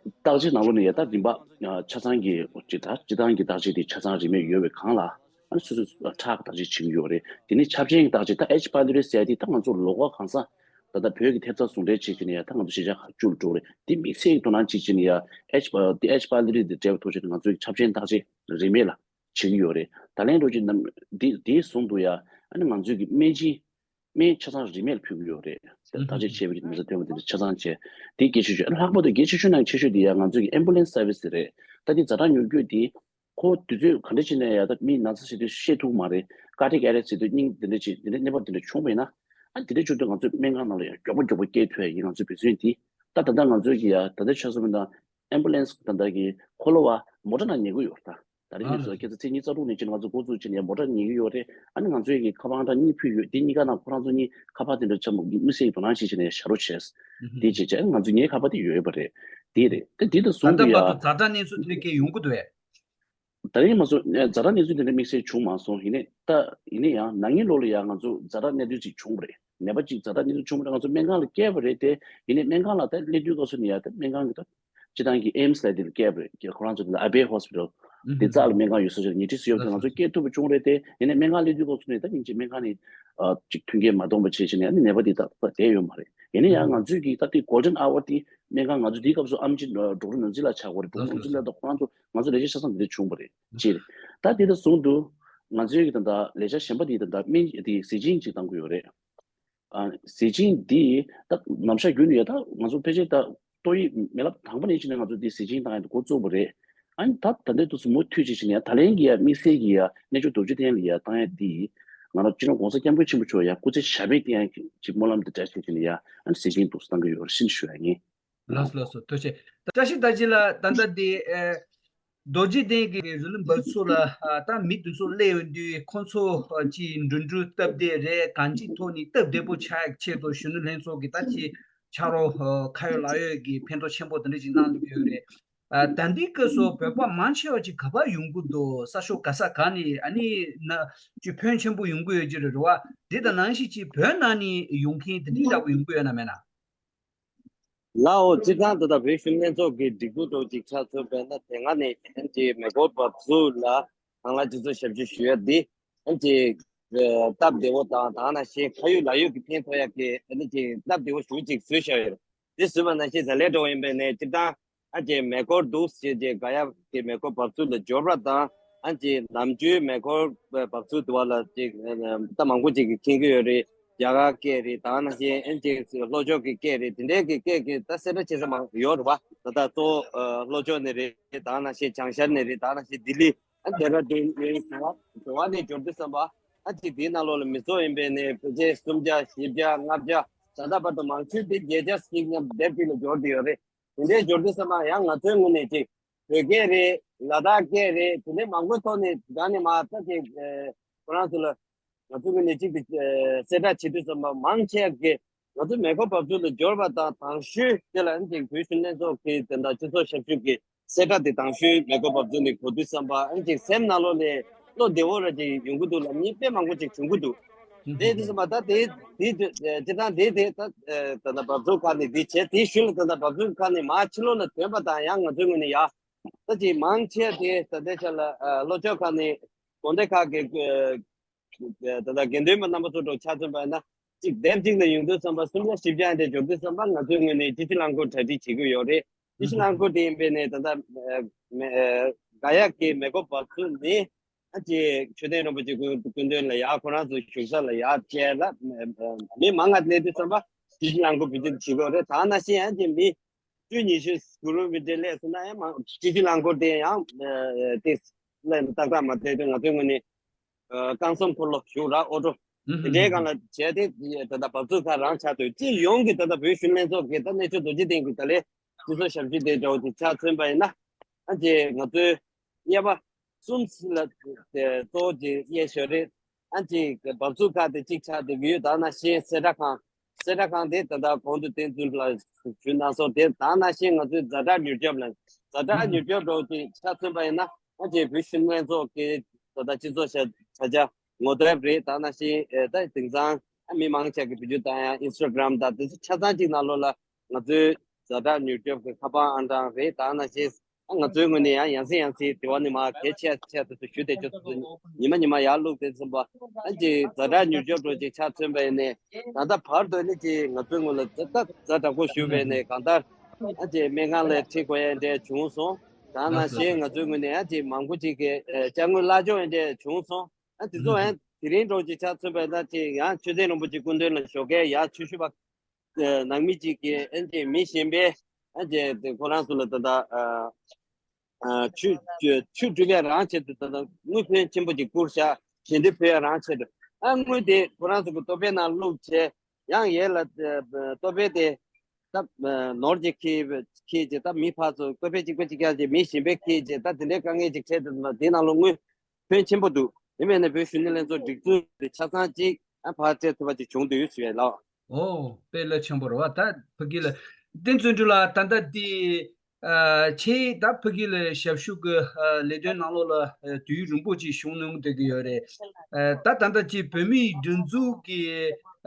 བརྟག་དཔྱད་ནང་ལོགས་ནས་ཡང་ད་རིམ་པ་ཨ་ཆ་ཚང་གི་སྤྱི་ད་སྤྱི་བཏང་གི་བརྟག་དཔྱད་དེ་ཆ་ཚང་རིན་མེད་ཡོད་པའི་སྒང་ལ། ཨ་ནི་སོ་སོས་ཁྲག་གི་བརྟག་དཔྱད་བྱེད་ཀྱི་ཡོད་རེད། དེ་ནས་ཆབ་ཆེན་གྱི་བརྟག་དཔྱད་ད་ཨེཆ་པའི་ལི་རི་ཟེར་ཡ་དེ་ད་ང་ཚོ་ལོ་འཁོར་གང་ས་ད་ལྟ་བོད་ཀྱི་ཐེབས་རྩ་ཟུང་འབྲེལ་བྱེད་ཀྱི་ནས་ཡ་ད་ང་ཚོ་གཞིས་ཆགས་ཁག་བཅུ་ལ་འགྲོ་རེད། དེ་དམིགས་བསལ་གྱི་དོ་སྣང་བྱེད་ཀྱི་ནས་ཡ་ཨེཆ་པ་དེ་ཨེཆ་པའི་ལི་རི་དེ་འབྲེལ་བའི་ཐོག་ཆེད་དུ་ང་ཚོའི་ཆབ་ཆེན་བརྟག་དཔྱད་རིན་མེད་ལ་བྱེད་ཀྱི་ཡོད་རེད། ད་ལན་རོ་ཅི་ནམ་དེ་དེའི་ཟུང་དུ་ཡ་ཨ་ནི་ང་ཚོའི་གི་སྨན་སྦྱིན་སྨན་ཆ་ཚང་རིན་མེད་ལ་ཕུལ་གྱི་ཡོད་རེད། དེ་བརྟག་དཔྱད་བྱས་པའི་གི་མི་ཚོ་ཐོན་པ་དེ་ཆ་ཚང་བྱས་དེ་གལ་ཆེ་ཤོས། ཨ་ནི་ལྷག་པར་དུ་གལ་ཆེ་ཤོས་ནང་ཆེ་ཤོས་དེ་ཡ་ང་ཚོའི་གི་ཨེམ་བུ་ལན་སི་སར་བི་སི་དེ་རེད། ད་དེ་ཛ་དྲག་མྱུར་སྐྱོབ་དེ། ཁོ་དུས་ཚོད་ག་འདྲ་ཅིག་ནས་ཡ་ད་མི་ན་ཚ་བྱེད་དུས་བཤད་ཐུབ་མ་རེད། ཀར་ཌི་ཡེག་ཨེ་རེ་སི་ཊི་བྱེད་དུས་སྙིང་དེ་འདྲ་ཅིག་དེ་འདྲ་གནས་བབ་དེ་འདྲ་བྱུང་བ་ཡིན་ན། ཨ་དེ་འདྲ་བྱུང་དུས་ང་ཚོས་སྨན་ཁང་ནང་ལ་ཡ་མགྱོགས་པོ་མགྱོགས་པོ་སྐྱེལ་ཐུབ་ཡ་ཡིན། ང་ཚོས་འབད་བརྩོན་དེ་ད་ད་ལྟ་ང་ཚོས་ཀྱི་ཡ་ད་ལྟ་ཆ་བཞག་པ་ན་ཨེམ་བུ་ལན་སི་ད་ལྟ་གི་འཁོར་ལོ་བ་མོ་ཊ་ནང་ཉལ་གི་ཡོད་རེད་ད། ད་རིང་ནས་བཟུང་ཁྱེད་ཚོ་ཚེས་ཉི་ཤུ་རྩ་དྲུག་ནས་ཕྱིན་ང་ཚོ་འགོ་བཙུགས་ཕྱིན་ཡ་མོ་ཊ་ཉོ་གི་ཡོད་རེད། ཨ་ནི་ང་ཚོའི་གི་ཁ་པར་ཨང་གྲངས་གཉིས་ཕུལ་ཡོད། དེ་གཉིས་ཀ་ནང་ཁོ་རང་ཚོ་གཉིས་ཁ་པར་དེ་འདྲ་ཆ་མ་དམིགས་བསལ་གྱི་དོ་སྣང་བྱེད་བྱས་ནས་བཞག་རོགས་བྱས། དེ་བྱས་བྱས་ང་ཚོ་ངའི་ཁ་པར་དེ་ཡོད་པ་རེད། དེ་རེད། དེ་དེ་དང་ད་ཟུང་ལྟ་དུ་བར་ཡ། དུ་ཛ་དྲག་གནས་ཚུལ་དེ་འདྲ་སྐད་ཡོང་གི་འདུག་བས། ད་རིང་མ་སོང་ཛ་དྲག་གནས་ཚུལ་དེ་འདྲ་དམིགས་བསལ་བྱུང་མ་སོང་། ཡིན་ནའི་ད་ཡིན་ནའི་ཡང་ན་ནིང་ལོ་ལ་ཡང་ང་ཚོ་ཛ་དྲག་གནད་དོན་ཅིག་བྱུང་བ་རེད། ནད་པ་ཅིག་ཛ་དྲག་གནས་ཚུལ་བྱུང་བ་རེད། ང་ཚོ་སྨན་ཁང་ལ་བསྐྱལ་བ་རེད་དེ། ཡིན་ནའི་སྨན་ཁང་ལ་ད་སླེབས་དུས་སྐབས་སུ་ནས་ཡང་ད་སྨན་ཁང་གི་ད་སྤྱི་བཏང་གི་ཨེམ་སི་ལ་དེ་ལ་བསྐྱལ་བ་རེད། ཁོ་རང་ཚོ་དེ་ལ་ཨ་བེ་ཧོ་སི་པི་ཊལ་དེ་རྩ་ལ་སྨན་ཁང་ཡོད་ས་ཞིག་ལ་ཉལ་ཁྲི་སུ་ཡོད་ང་ཚོ་བསྐྱལ་ཐུབ་པ་བྱུང་རེད་དེ། ཡིན་ནའི་སྨན་ཁང་སླེབས་དུས་སྐབས་སུ་ནས་ད་ཉིན་གཅིག་སྨན་ཁང་ནས་ཅིག་མཐུན་རྐྱེན་མ་སྟོང་པ་བྱས་བྱས་ནས་ཨ་ནི་ནད་པ་དེ་ད་ད་བསྡད་ཡོད་མ་རེད། ཡིན་ནའི་ཡང་ང་ཚོས་ཀྱི་ད་དེ་གོལ་ཌན་ཨ་ཝར་དེ་སྨན་ཁང་ང་ཚོ་དེའི་སྐབས་སུ་ཨེམ་ཆི་ཌོག་ཊར་ནོར་འཛིན་ལགས་ཆགས་ཀྱི་ཡོད་རེད། ཌོག་ཊར་ནོར་འཛིན་ལགས་དང་ཁོ་རང་ཚོ་ང་ཚོ་ལས་བྱེད་ཆ་ཚང་དེ་འདྲ་བྱུང་བ་རེད། གཅིག་རེད། ད་དེ་དང་ཟུང་དུ་ང་ཚོའི་གི་ད་ལྟ་ལས་འཆར་གཞན་པ་དེ་ད་ལྟ་སྨན་དེ་ཟས་སྦྱིན་ཅིག་བཏང་གི་ཡོད་རེད། ཨ་ཟས་སྦྱིན་འདི་ད་ནམ་ཞག་རྒྱུན་ནས་ཡ་ད་ང་ཚོ་ཕལ་ཆེར་ད་ཏོག་དབྱིབས་མེ་རླབས་དང་པོ་ནས་བྱས་ནས་ང་ཚོ་འདི་ཟས་སྦྱིན་བཏང་ཡ་འགོ་བཙུགས་པ་རེད། ཨ་ནི་ད་ད་ལྟའི་དུས་སུ་མུ་མཐུད་བྱས་བྱས་ནས་ཡ་ད་ལན་གྱི་ཡ་དམིགས་བསལ་གྱི་ཡ་གནས་མཆོག་རྡོ་རྗེ་གདན་ལ་ཡ་བཏང་ཡ་འདི་ང་རང་སྤྱི་ནོར་༸གོང་ས་༸སྐྱབས་མགོན་ཆེན་པོ་མཆོག་ཡ་སྐུ་ཚེ་ཞབས་པད་བརྟན་ཡ་གི་ཅིག་སྨོན་ལམ་འདི་འདྲ་བྱས་བྱས་ནས་ཡ་ཨ་ནི་ཟས་སྦྱིན་འདུག་སེ་བཏང་གི་ཡོད་རེད་ཤིན་ཞུ་ཡ་ཡིན། ལགས་སོ་ལགས་སོ། ཐུགས་རྗེ་ཆེ། བཀྲ་ཤིས་རྡོ་རྗེ་ལགས། ད་ལྟ་འདི་ཨེ་རྡོ་རྗེ་གདན་གྱི་རི་ལུང་བབས་ཚུགས་ལ་ཨ་ད་མི་འདི་ཚོ་སླེབས་ཡོང་དུས་ཁོང་ཚོ་ཨ་ཅིག་འགྲོ་འགྲུལ་སྟབས་བདེ་རེད། གང་ཅིའི་ཐོག་ནས་སྟབས་བདེ་པོ་ཆགས་ཆེད་དུ་གཞོན་ནུ་ལྷན་ཚོགས་ཀྱི་ད་ཅིག་ཕྱག་རོགས་ཨ་ཁ་ཡོད་ལག་ཡོད་ཀྱི་ཕན་ཐོགས་ཆེན་པོ་དེ་འདྲ་ཅིག་གནང་འདུག་ཡོད་རེད། ཨ་ད་ལྟའི་སྐབས་སུ་བོད་པ་མང་ཆེ་བ་ཅིག་ག་པར་ཡོང་གི་འདུག་ས་ཕྱོགས་ག་ས་ག་ནས་ཨ་ནི་ན་ཅིག་ཕོན་ཆེན་པོ་ཡོང་གི་ཡོད་ཀྱི་རེད་རེད་བ། འདི་དང་ནང་བཞིན་ཅིག་བོད་ནང་ནས་ཡོང་མཁན་དེ་འདྲའི་འདྲ་པོ་ཡོང་གི་ཡོད་ན་མེད་ན། ལའོ་སྤྱིར་བཏང་ད་ལྟ་བོད་གཞོན་ལྷན་ཚོགས་ཀྱི་སྒྲིག་འཛུགས་འདྲ་བོ་ཅིག་ཆགས་ཚུལ་བས་ན་དེ་སྔ་ནས་ཨན་ཅི་མེ་འཁོར་བབས་ཚུགས་ལ་ཧང་ལ་སྤྱི་ཚོགས་ཞབས་ཞུ་ཞུ་ཡ་འདི་ཨན་ཅི་སྟབས་བདེ་བོ་དང་དེ་ནང་བཞིན་ཁ་ཡོད་ལག་ཡོད་ཀྱི་ཕན་ཐོགས་ཡ་གི་ཨན་ཅི་སྟབས་བདེ་བོ་ཞུ་ཅིག་བཟོས་བཞག་ཡོད་རེད། འདི་བཟོས་པ་ནང་བཞིན་ཟ་ལེ་འགྲོ་ཡིན་པས་ནས་སྤྱིར་བཏང་ཨ་ཅེ་མེ་འཁོར་འདུག་ཟེར་ཅེ་ག་ཡ་གི་མེ་འཁོར་བབས་ཚུགས་ལ་འབྱོར་བ་དང་ཨ་ཅེ་ནམ་རྒྱུན་མེ་འཁོར་བབས་ཚུགས་འདུག་བ་ལ་ཅེ་ད་མང་པོ་ཅིག་གིས་མཁྱེན་གྱི་ཡོད་རེད། རྒྱ་གར་སྐད་རེད། ད་ནང་བཞིན་ཨ་ཅེ་ལྷོ་ཕྱོགས་ཀྱི་སྐད་རེད། དེ་འདྲའི་གི་སྐད་ཀྱི་ད་གསལ་བསྒྲགས་བྱེད་ས་མང་ཡོད་རེད་བ། ད་ད་གཙོ་བོ་ལྷོ་ཕྱོགས་ནས་རེད། ད་ནང་བཞིན་བྱང་ཤར་ནས་རེད། ད་ནང་བཞིན་ལྡི་ལི་ཨ་ཌེ་ར་ཌུན་ཡོད་རེད། བ་ནས་འབྱོར་དུས་ཙམ་པ་ཨ་ཅེ་དེའི་ནང་ལོགས་ལ་མི་ཚོགས་ཡིན་པས་ནས་ཕལ་ཆེར་སུམ་བརྒྱ་བཞི་བརྒྱ་ལྔ་བརྒྱ་ད་ལྟ་བར་དུ་མང་ཤོས་དེ་བརྒྱད་བརྒྱ་ཅིག་མཉམ་སྡེབ་གཅིག་ལ་འབྱོར་བསྡད་ཡོད་རེད། དེ་འདྲའི་འབྱོར་དུས་ཙམ་པ་ཡང་ང་ཚོའི་ངོས་ནས་ཅིག་བོད་སྐད་རེད། ལ་དྭགས་སྐད་རེད། དེ་འདྲའི་མང་པོའི་ཐོག་ནས་ད་ནི་མ་ད་ཅིག་ཁོ་རང་ཚོ་ལ་ང་ཚོའི་ངོས་ནས་ཅིག་གསལ་བསྒྲགས་བྱེད་དུས་ཙམ་པ་མང་ཆེ་གི་ང་ཚོའི་མེ་འཁོར་བབས་ཚུགས་ལ་འབྱོར་བ་དང་དང་ཤོས་དེ་ལ་ཨ་ནི་ཅིག་བོད་གཞོན་ལྷན་ཚོགས་ཀྱི་དེ་འདྲ་སྤྱི་ཚོགས་ཞབས་ཞུ་གི་གསལ་བསྒྲགས་དེ་དང་ཤོས་མེ་འཁོར་བབས་ཚུགས་ནས་གོ་དུས་ཙམ་པ་ཨ་ནི་ཅིག་སེམས་ནང་ལོགས་ནས་བློ་བདེ་བོ་ར་ཅིག་ཡོང་གི་འདུག་ལ་མི་དཔེ་མང་པོ་ཅིག་བྱུང་གི་འདུག་དེ་དུས་ཙམ་པ་ད་དེ་དེ་དུས་སྤྱིར་བཏང་དེ་དེ་ད་ད་ལྟ་བབས་ཚུགས་ཁག་ནས་དེ་བྱས་དེའི་ཤུལ་ལ་ད་ལྟ་བབས་ཚུགས་ཁག་ནས་མར་ཕྱི་ལོགས་ལ་ཐོན་པ་དང་ཡང་ང་ཚོའི་ངོས་ནས་ཡ་ད་ཅིག་མང་ཆེ་དེ་ད་ལྟའི་ཆ་ལ་ལྷོ་ཕྱོགས་ཁག་ནས་དགོན་སྡེ་ཁག་གི་ད་ལྟ་དགེ་འདུན་པ་རྣམ་པ་ཚོ་འདྲ་ཆ་མཚོན་པ་ཡིན་ན་གཅིག་སྡེབ་གཅིག་ལ་ཡོང་དུས་ཙམ་པ་སུམ་བརྒྱ་བཞི་བརྒྱ་འདྲ་འབྱོར་དུས་ཙམ་པ་ང་ཚོའི་ངོས་ནས་སྤྱི་ཁྱབ་རླངས་འཁོར་གྲ་སྒྲིག་བྱེད་ཀྱི་ཡོད་རེད། སྤྱི་ཁྱབ་རླངས་འཁོར་དེ་ཡིན་པས་ནས་ད་ལྟ་ག་ཡ་གི་མེ་འཁོར་བབས་ཚུགས་ནས་ཨ་ཅེ་མཆོད་རྟེན་རིན་པོ་ཆེ་སྐུ་སྐུ་མདུན་ལ་ཡ་ཁོ་རང་ཚོ་བཞུགས་ས་ལ་ཡ་བཅས་ལ་མི་མང་ང་སླེབས་དུས་ཙམ་པ་སྤྱི་ཁྱབ་རླངས་འཁོར་བེད་སྤྱོད་བྱེད་ཀྱི་ཡོད་རེད། ད་ནང་བཞིན་ཨ་ཅེ་མི་བཅུ་ཉི་ཤུ་ཀི་ལོ་མི་ཊར་སླེབས་སོང་ན་ཡང་མང་སྤྱི་ཁྱབ་རླངས་འཁོར་དེ་ཡང་དེ་ལ་ཏག་ཏག་མ་སླེབས་དུས་ང་ཚོའི་ངོས་ནས་རྐང་ཟམ་འཁོར་ལོ་ཞུགས་ར་ཨོ་ཊོ་དེ་འདྲའི་སྒང་ལ་བྱས་ཏེ་ད་ལྟ་བབས་ཚུགས་ཁག་རང་ཆགས་འདུག་སྤྱི་ཡོངས་ཀྱི་ད་ལྟ་བོད་གཞོན་ལྷན་ཚོགས་ཀྱི་ད་གནས་མཆོག་རྡོ་རྗེ་གདན་གྱི་ད་ལས་སྤྱི་ཚོགས་ཞབས་ཞུ་དེ་འདྲ་བོ་དེ་ཆ་མཚོན་པ་ཡིན་ན་ཨ་ཅེ་ང་ཚོའི་དབྱེ་བ་གསུམ་ལ་གཙོ་བོ་ཅིག་དབྱེ་ཞོར་རེད། ཨ་ཅེ་བབས་ཚུགས་ཁག་དེ་གཅིག་ཆགས་བསྡད་ཀྱི་ཡོད། ད་ནང་བཞིན་གསལ་བསྒྲགས་ཁང་གསལ་བསྒྲགས་ཁང་དེ་ད་ལྟ་གོང་དུ་བསྟན་འཛིན་ལགས་ཞུས་གནང་སོང་། དེ་ད་ནང་བཞིན་ང་ཚོའི་ཛ་དྲག་མྱུར་སྐྱོབ་ལ་ཛ་དྲག་མྱུར་སྐྱོབ་འདྲ་བོ་ཅིག་ཆ་མཚོན་པ་ཡིན་ན་ཨ་ཅེ་བོད་གཞོན་ལྷན་ཚོགས་ཀྱི་ད་ལྟ་སྤྱི་ཚོགས་བྱ་བྱ་བྱ་ངོ་དེབ་རེད། ད་ནང་བཞིན་ཨེ་ད་དེང་སང་ཨ་མི་མང་ཆེ་གི་བི་ཌིའོ་བཏང་ཡ་ཨིན་སི་ཊ་གྷ་རམ་དང་དེ་ཚོ་ཆ་ཚང་གཅིག་ནང་ལོགས་ལ་ང་ཚོའི་ཛ་དྲག་མྱུར་སྐྱོབ་ཀྱི་ཁ་པར་ཨང་གྲངས་རེད། ད་ནང་བཞིན་ཨ་ང་ཚོའི་ངོས་ནས་ཡང་ཡང་སེ་ཡང་སེ་དེ་བ་ནི་མ་གལ་ཆེ་ཆེ་དེ་ཚོ་ཞུ་བསྡད་ཆོག་ཚོ་ཉི་མ་ཉི་མ་ཡར་བླུགས་དེ་ཚོ་པ་ཨ་ཅེ་ཛ་དྲག་མྱུར་སྐྱོབ་འདྲ་ཅིག་ཆ་མཚོན་པ་ཡིན་ནས་ད་ལྟ་བར་དུ་ནི་ཅིག་ང་ཚོའི་ངོས་ལ་ཛ་ཛ་དྲག་པོ་ཞུ་བས་ནས་གང་ལྟར་ཨ་ཅེ་སྨན་ཁང་ལ་ཁྲིད་དགོས་ཡ་འདྲ་བྱུང་སོང་། ད་ནང་བཞིན་ང་ཚོའི་ངོས་ནས་ཨ་ཅེ་མང་པོ་ཅིག་གི་ཅ་དངོས་གླ་ཆོག་ཡ་འདྲ་བྱུང་སོང་། ཨ་དེ་ཚོ་ཨ་དེ་རིང་འདྲ་ཅིག་ཆ་མཚོན་པ་ཡིན་ན་ཅིག་ཡང་མཆོད་རྟེན་རིན་པོ་ཆེ་སྐུ་མདུན་ལ་ཞོགས་ཀས་ཡར་ཆོས་ཞུ་བ་ནང་མི་གཅིག་གིས་ཨ་ཅེ་མི་གཞན་པས་ཨ་ཅེ་དེ་ཁོ་རང་ཚོ་ལ་ད་ལྟ་ཨ་ཨ་ཆུ་ཆུ་ཆུ་སྒྲུབ་ཡ་རང་ཆེད་དུ་ད་ལྟ་དངུལ་ཕོན་ཆེན་པོ་ཅིག་བསྐུར་བཞག་ཞལ་འདེབས་ཕུལ་ཡ་རང་ཆེད་དུ་ཨ་དངུལ་དེ་ཁོ་རང་ཚོ་གི་ལྟོ་ཕད་ནང་བླུགས་བྱས་ཡང་ཡས་ལ་ལྟོ་ཕད་དེ་ ད་ནོར་གྱི་ཁེ་ཁེ་ཅེ་ད་མི་ཕར་ཚུར་བཀོད་པའི་གཅིག་པ་གཅིག་རྐྱང་ཅེ་མི་གཞན་པའི་ཁེ་ཅེ་ད་དེ་འདྲའི་དཀའ་ངལ་ཅིག་འཕྲད་དེ་འདི་ནང་ལོ་དངུལ་ཕོན་ཆེན་པོ་འདུག་ཡིན་མིན་ནས་བོད་གཞོན་ནུ་ལྷན་ཚོགས་སྒྲིག་འཛུགས་དེ་ཆ་ཚང་གཅིག་ཨ་ཕར་སྤྲད་ཐུབ་པ་ཅིག་བྱུང་འདུག་ཡོད་ཟེར་བས་ལགས། ཨོ་དཔེ་ལ་ཆེན་པོ་རེད་བ། ད་ཕ་གི་ལ་བསྟན་བརྩོན་འགྲུས་ལགས། ད་ལྟ་འདི་ཨ་ཆེས་ད་ཕ་གི་ལ་ཞབས་ཞུ་གི་ཨ་ལས་དོན་ནང་ལོགས་ལ་ཨ་དུས་ཡུན་རིང་པོ་ཅིག་བཞུགས་གནང་བསྡད་ཀྱི་ཡོད་རེད། ཨ་ད་ད་ལྟ་ཅིག་བོད་མིའི་སྒྲིག་འཛུགས་ཀྱི་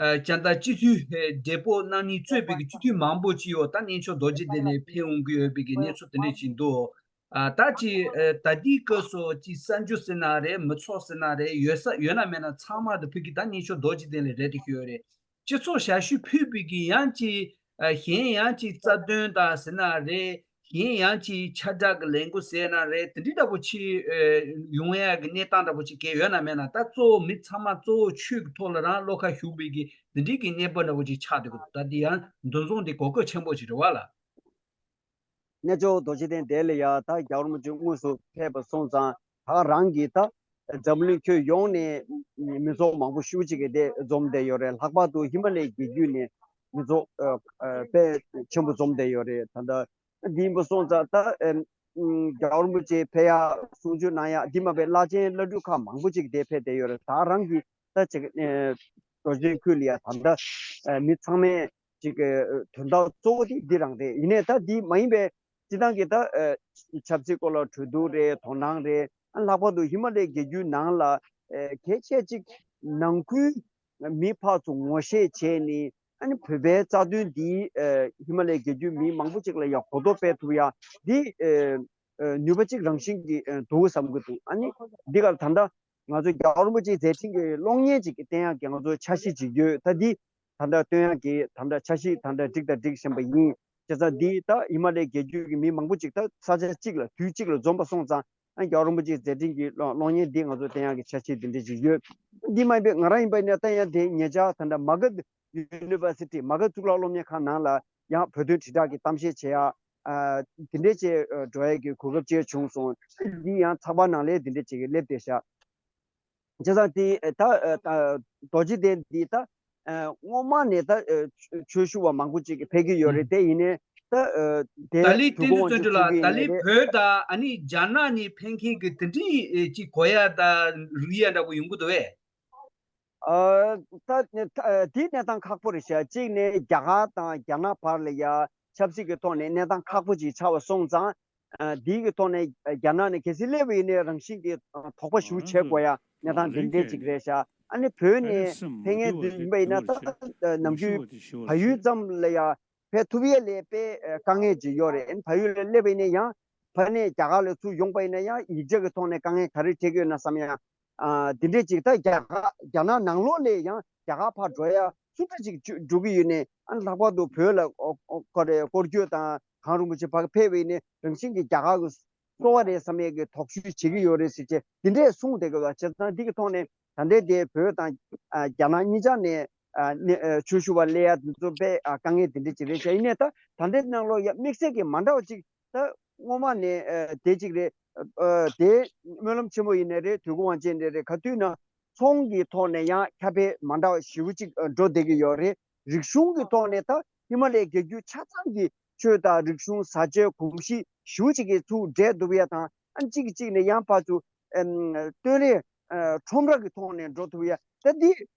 ཨ་རྒྱ་ནག་སྤྱི་འཐུས་ཨ་བགྲེས་པོ་རྣམ་གཉིས་གཙོས་པའི་གི་སྤྱི་འཐུས་མང་པོ་ཅིག་ཡོད། ད་གནས་མཆོག་རྡོ་རྗེ་གདན་ལ་ཕེབས་འོང་གི་ཡོད་པའི་གི་གནས་ཚུལ་དེ་འདྲ་ཅིག་འདུག་ཨ་ད་ཅིག་ཨ་ད་ལྟའི་སྐབས་སུ་ཅིག་གསར་འགྱུར་ཟེར་ན་རེད། མི་ཚོགས་ཟེར་ན་རེད། ཡོད་ས་ཡོད་ན་མེད་ན་ཚང་མ་དེ་ཕ་གི་ད་གནས་མཆོག་རྡོ་རྗེ་གདན་ལ་རེད་དེ་ཞུ་ཡོད་རེད། སྤྱི་ཚོགས་ཞབས་ཞུ་ཕུལ་བའི་གི་ཡང་ཅིག་ཨ་གཞན་ཡང་ཅིག་རྩ་དོན་དང་ཟེར་ན་རེད། གཞན་ཡང་ཅིག་ཁྱབ་བསྒྲགས་ཀྱི་ལས་འགུལ་ཟེར་ན་རེད། དེ་འདྲའི་འདྲ་པོ་ཅིག་ཨ་ཡོང་ཡག་གི་གནས་སྟངས་འདྲ་པོ་ཅིག་གལ་ཡོད་ན་མེད་ན། ད་གཙོ་བོ་མི་ཚང་མ་གཙོ་བོ་ཆོས་ཀྱི་ཐོག་ལ་རང་བློ་ཁ་ཞུགས་པའི་གི་དེ་འདྲའི་གི་གནས་བབ་འདྲ་པོ་ཅིག་ཆགས་འདུག་ད་དེ་ཡང་འདུ་འཛོམས་དེ་གོ་སྐབས་ཆེན་པོ་ཅིག་རེད་བ་ལ། གནས་མཆོག་རྡོ་རྗེ་གདན་དེ་ལ་ཡ་ད་རྒྱལ་བ་རིན་པོ་ཆེ་དངོས་སུ་ཕེབས་པ་སོང་ཙང་ད་རང་གི་ད་འཛམ་གླིང་ཁྱོན་ཡོངས་ནས་མི་ཚོགས་མང་པོ་ཤུགས་ཆེ་གི་དེ་འཛོམས་བསྡད་ཡོད་རེད། ལྷག་པར་དུ་ཧི་མ་ལའི་རྒྱལ་རྒྱུད་ནས་མི་ཚོགས་ཨ་ཨ་དཔེ་ཆེན་པོ་འཛོམས་བསྡད་ཡོད་རེད། ད་ལྟ་འདི་ཡིན་པ་སོང་ཙང་ད་ཨ་རྒྱལ་བ་རིན་པོ་ཆེ་ཕེབས་ཡ་གསུང་ཆོས་གནང་ཡ་འདི་མ་དཔེ་བླ་ཆེན་བླ་སྤྲུལ་ཁག་མང་པོ་ཅིག་དེ་ཕེབས་བསྡད་ཡོད་རེད། ད་རང་གི་ད་ཅིག་ཨ་རྡོ་རྗེ་ཁུལ་ལ་ཡ་ད་ལྟ་ཨ་མི་ཚང་མས་ཅིག་གི་དོན་དག་གཙོ་བོ་དེ་འདི་རང་རེད། ཡིན་ནའི་ད་འདི་མ་ཡིན་པའི་སྤྱི་བཏང་གི་ད་ཨ་ཆབ་སྲིད་སྐོར་ལ་གྲོས་བསྡུར་རེད། དོ་སྣང་རེད། ཨ་ལྷག་པར་དུ་ཧི་མ་ལའི་རྒྱལ་རྒྱུད་ནང་ལ་ཨ་གལ་ཆེ་ཅིག་ནང་ཁུལ་མི་ཕར་ཚུར་ངོ་ཤེས་བྱས་ནས་ཨ་ནི་བོད་པའི་རྩ་དོན་འདི་ཨ་ཧི་མ་ལའི་རྒྱལ་རྒྱུད་མི་མང་པོ་ཅིག་ལ་ཡང་གོ་རྟོགས་སྤེལ་ཐུབ་ཡ་འདི་ཨ་ཨ་ནུས་པ་ཅིག་རང་བཞིན་གྱིས་ཨ་འདུག་བསམ་གྱི་འདུག་ཨ་ནི་འདི་གར་ད་ལྟ་ང་ཚོ་རྒྱལ་བ་རིན་པོ་ཆེའི་མཛད་འཕྲིན་གྱི་གློག་བརྙན་ཅིག་བསྟན་ཡག་གི་ང་ཚོ་འཆར་གཞི་ཅིག་ཡོད། ད་འདི་ད་ལྟ་སྟོན་ཡག་གི་ད་ལྟ་འཆར་གཞི་ད་ལྟ་འགྲིག་དང་འགྲིག་བཞིན་པ་ཡིན། བྱས་ཙང་འདི་ད་ཧི་མ་ལའི་རྒྱལ་རྒྱུད་ཀྱི་མི་མང་པོ་ཅིག་ད་ས་ཆ་གཅིག་ལ་དུས་གཅིག་ལ་འཛོམས་པ་སོང་ཙང་ཨ་རྒྱལ་བ་རིན་པོ་ཆེའི་མཛད་འཕྲིན་གྱི་གློག་གློག་བརྙན་འདི་ང་ཚོ་བསྟན་ཡག་གི་འཆར་གཞི་འདི་འདྲ་ཅིག་ཡོད། འདི་མ་ཡིན་པའི་ང་རང་ཡིན་པ་ཡིན་ན་ད་ཡང་དེ་ཉེ་ཆར་ད་ལྟ་མ་ག་ཡུ་ནི་ཝར་སི་ཊི་མ་ག་གཙུག་ལག་སློབ་གཉེར་ཁང་ནང་ལ་ཡང་བོད་དོན་དྲིལ་བསྒྲགས་ཀྱི་གཏམ་བཤད་བྱེད་ཡག་ཨ་འདི་འདྲའི་ཅིག་འགྲོ་ཡག་གི་གོ་སྐབས་ཅིག་བྱུང་སོང་། འདི་ཡང་ཚགས་པར་ནང་ལ་འདི་འདྲ་ཅིག་སླེབས་བསྡད་ཤག་བྱས་ཙང་དེ་ད་རྡོ་རྗེ་གདན་འདི་ད་སྔོན་མ་ནས་ད་ཆོས་ཞུ་བ་མང་པོ་ཅིག་ཕེབས་ཀྱི་ཡོད་རེད། དེ་ཡིན་ནའི་ད་དེ་ད་ལི་བོད་བསྟན་འཛིན་བརྩོན་འགྲུས་ལགས། ད་ལི་བོད་དང་ཨ་ནི་རྒྱ་ནག་ནས་ཕེབས་མཁན་གྱི་དེ་འདྲའི་ཅིག་གོ་ཡ་ད་རིག་ཡ་འདྲ་པོ་ཡོང་གི་འདུག་བས། ཨ་ད་ནི་ད་དེའི་གནས་སྟངས་ཁག་པོ་རེད་ཤག་གཅིག་ནས་རྒྱ་གར་དང་རྒྱ་ནག་བར་ལ་ཡ་ཆབ་སྲིད་ཀྱི་ཐོག་ནས་གནས་སྟངས་ཁག་པོ་ཅིག་ཆགས་པ་སོང་ཙང་། ཨ་དེའི་གི་ཐོག་ནས་རྒྱ་ནག་ནས་གལ་སྲིད་སླེབས་པ་ཡིན་ནའི་རང་བཞིན་གྱི་ཐོག་མ་ཞུ་བྱེད་དགོས་ཡ་གནས་སྟངས་དེ་འདྲས་ཅིག་རེད་ཤག་ཨ་ནི་བོད་ནས་ཕེབས་མཁན་དེ་ཡིན་པ་ཡིན་ན་ད་ནམ་རྒྱུན་བལ་ཡུལ་ཙམ་ལ་ཡ་ཕེབས་ཐུབ་ཡས་ལས་དཔེ་དཀའ་ངལ་ཅིག་ཡོད་རེད། ཨ་ནི་བལ་ཡུལ་ལ་སླེབས་པ་ཡིན་ན་ཡང་ཕ་ནས་རྒྱ་གར་ལ་ཚུར་ཡོང་པ་ཡིན་ན་ཡང་ཡིག་ཆ་གི་ཐོག་ནས་དཀའ་ངལ་ག་རེ་འཕྲད་ཀྱི་ཡོད་ན་བསམ་ཡ། ཨ་འདི་འདྲས་ཅིག་ད་རྒྱ་གར་རྒྱ་ནག་ནང་ལོགས་ལས་ཡང་རྒྱ་གར་ཕར་འགྲོ་ཡ་སུ་འདྲ་ཅིག་འགྲོ་གི་ཡོད་ནས། ཨ་ནི་ལྷག་པར་དུ་བོད་ལ་ཨོ་ཨོ་ཀ་རེ་སྐོར་སྐྱོད་དང་གངས་རིན་པོ་ཆེ་ཕར་ཕེབས་པ་ཡིན་ནའི་རང་བཞིན་གྱི་རྒྱ་གར་གྱི་གསོ་བ་རེད་བསམ་ཡས་ཀྱི་དོགས་གཞི་བྱེད་ཀྱི་ཡོད་རེད་ཟེར་བྱས་འདི་འདྲས་གསུངས་བསྡད་ཀྱི་འདུག་བྱས་ཙང་འདི་གི་ཐོག་ནས་ད་ལྟའི་དེ་བོད་དང་ཨ་རྒྱ་ནག་གཉིས་ཆ་ནས་ཨ་ནས་ཨ་ཆོས་ཞུ་བ་སླེབས་ཡ་འདི་ཚོ་དཔེ་ཨ་དཀའ་ངལ་འདི་འདྲས་ཅིག་རེད་བྱས། ཡིན་ནའི་ད་ད་ལྟའི་ནང་ལོགས་ཡ་དམིགས་བསལ་གྱི་མ་འདྲ་བ་ཅིག་ད་སྔོན་མ་ནས་ཨ་དེ་གཅིག་རེད། ཨ་དེ་སྨོན་ལམ་ཆེན་མོ་ཡིན་ནའི་རེད། དུས་འཁོར་དབང་ཆེན་ནས་རེད། ག་དུས་ན་ཚོང་གི་ཐོག་ནས་ཡང་ཁྱབ་སྤེལ་མ་འདྲ་བ་ཞེ་པོ་ཅིག་ཨ་འགྲོ་བསྡད་ཀྱི་ཡོད་རེད། རིག་གཞུང་གི་ཐོག་ནས་ད་ཧི་མ་ལའི་རྒྱལ་རྒྱུད་ཆ་ཚང་གི་ཆོས་དང་རིག་གཞུང་བཟའ་བཅའ་གོམས་གཤིས་ཞེ་པོ་ཅིག་གི་ཚུར་འདྲེས་འདུག་ཡ་དང་། ཨ་གཅིག་གིས་གཅིག་ནས་ཡང་ཕར་ཚུར་ཨམ་སྟོད་རེས་ཨ་ཁྲོམ་ར་གི་ཐོག་ནས་འགྲོ་ཐུབ་ཡ། ད་འདི་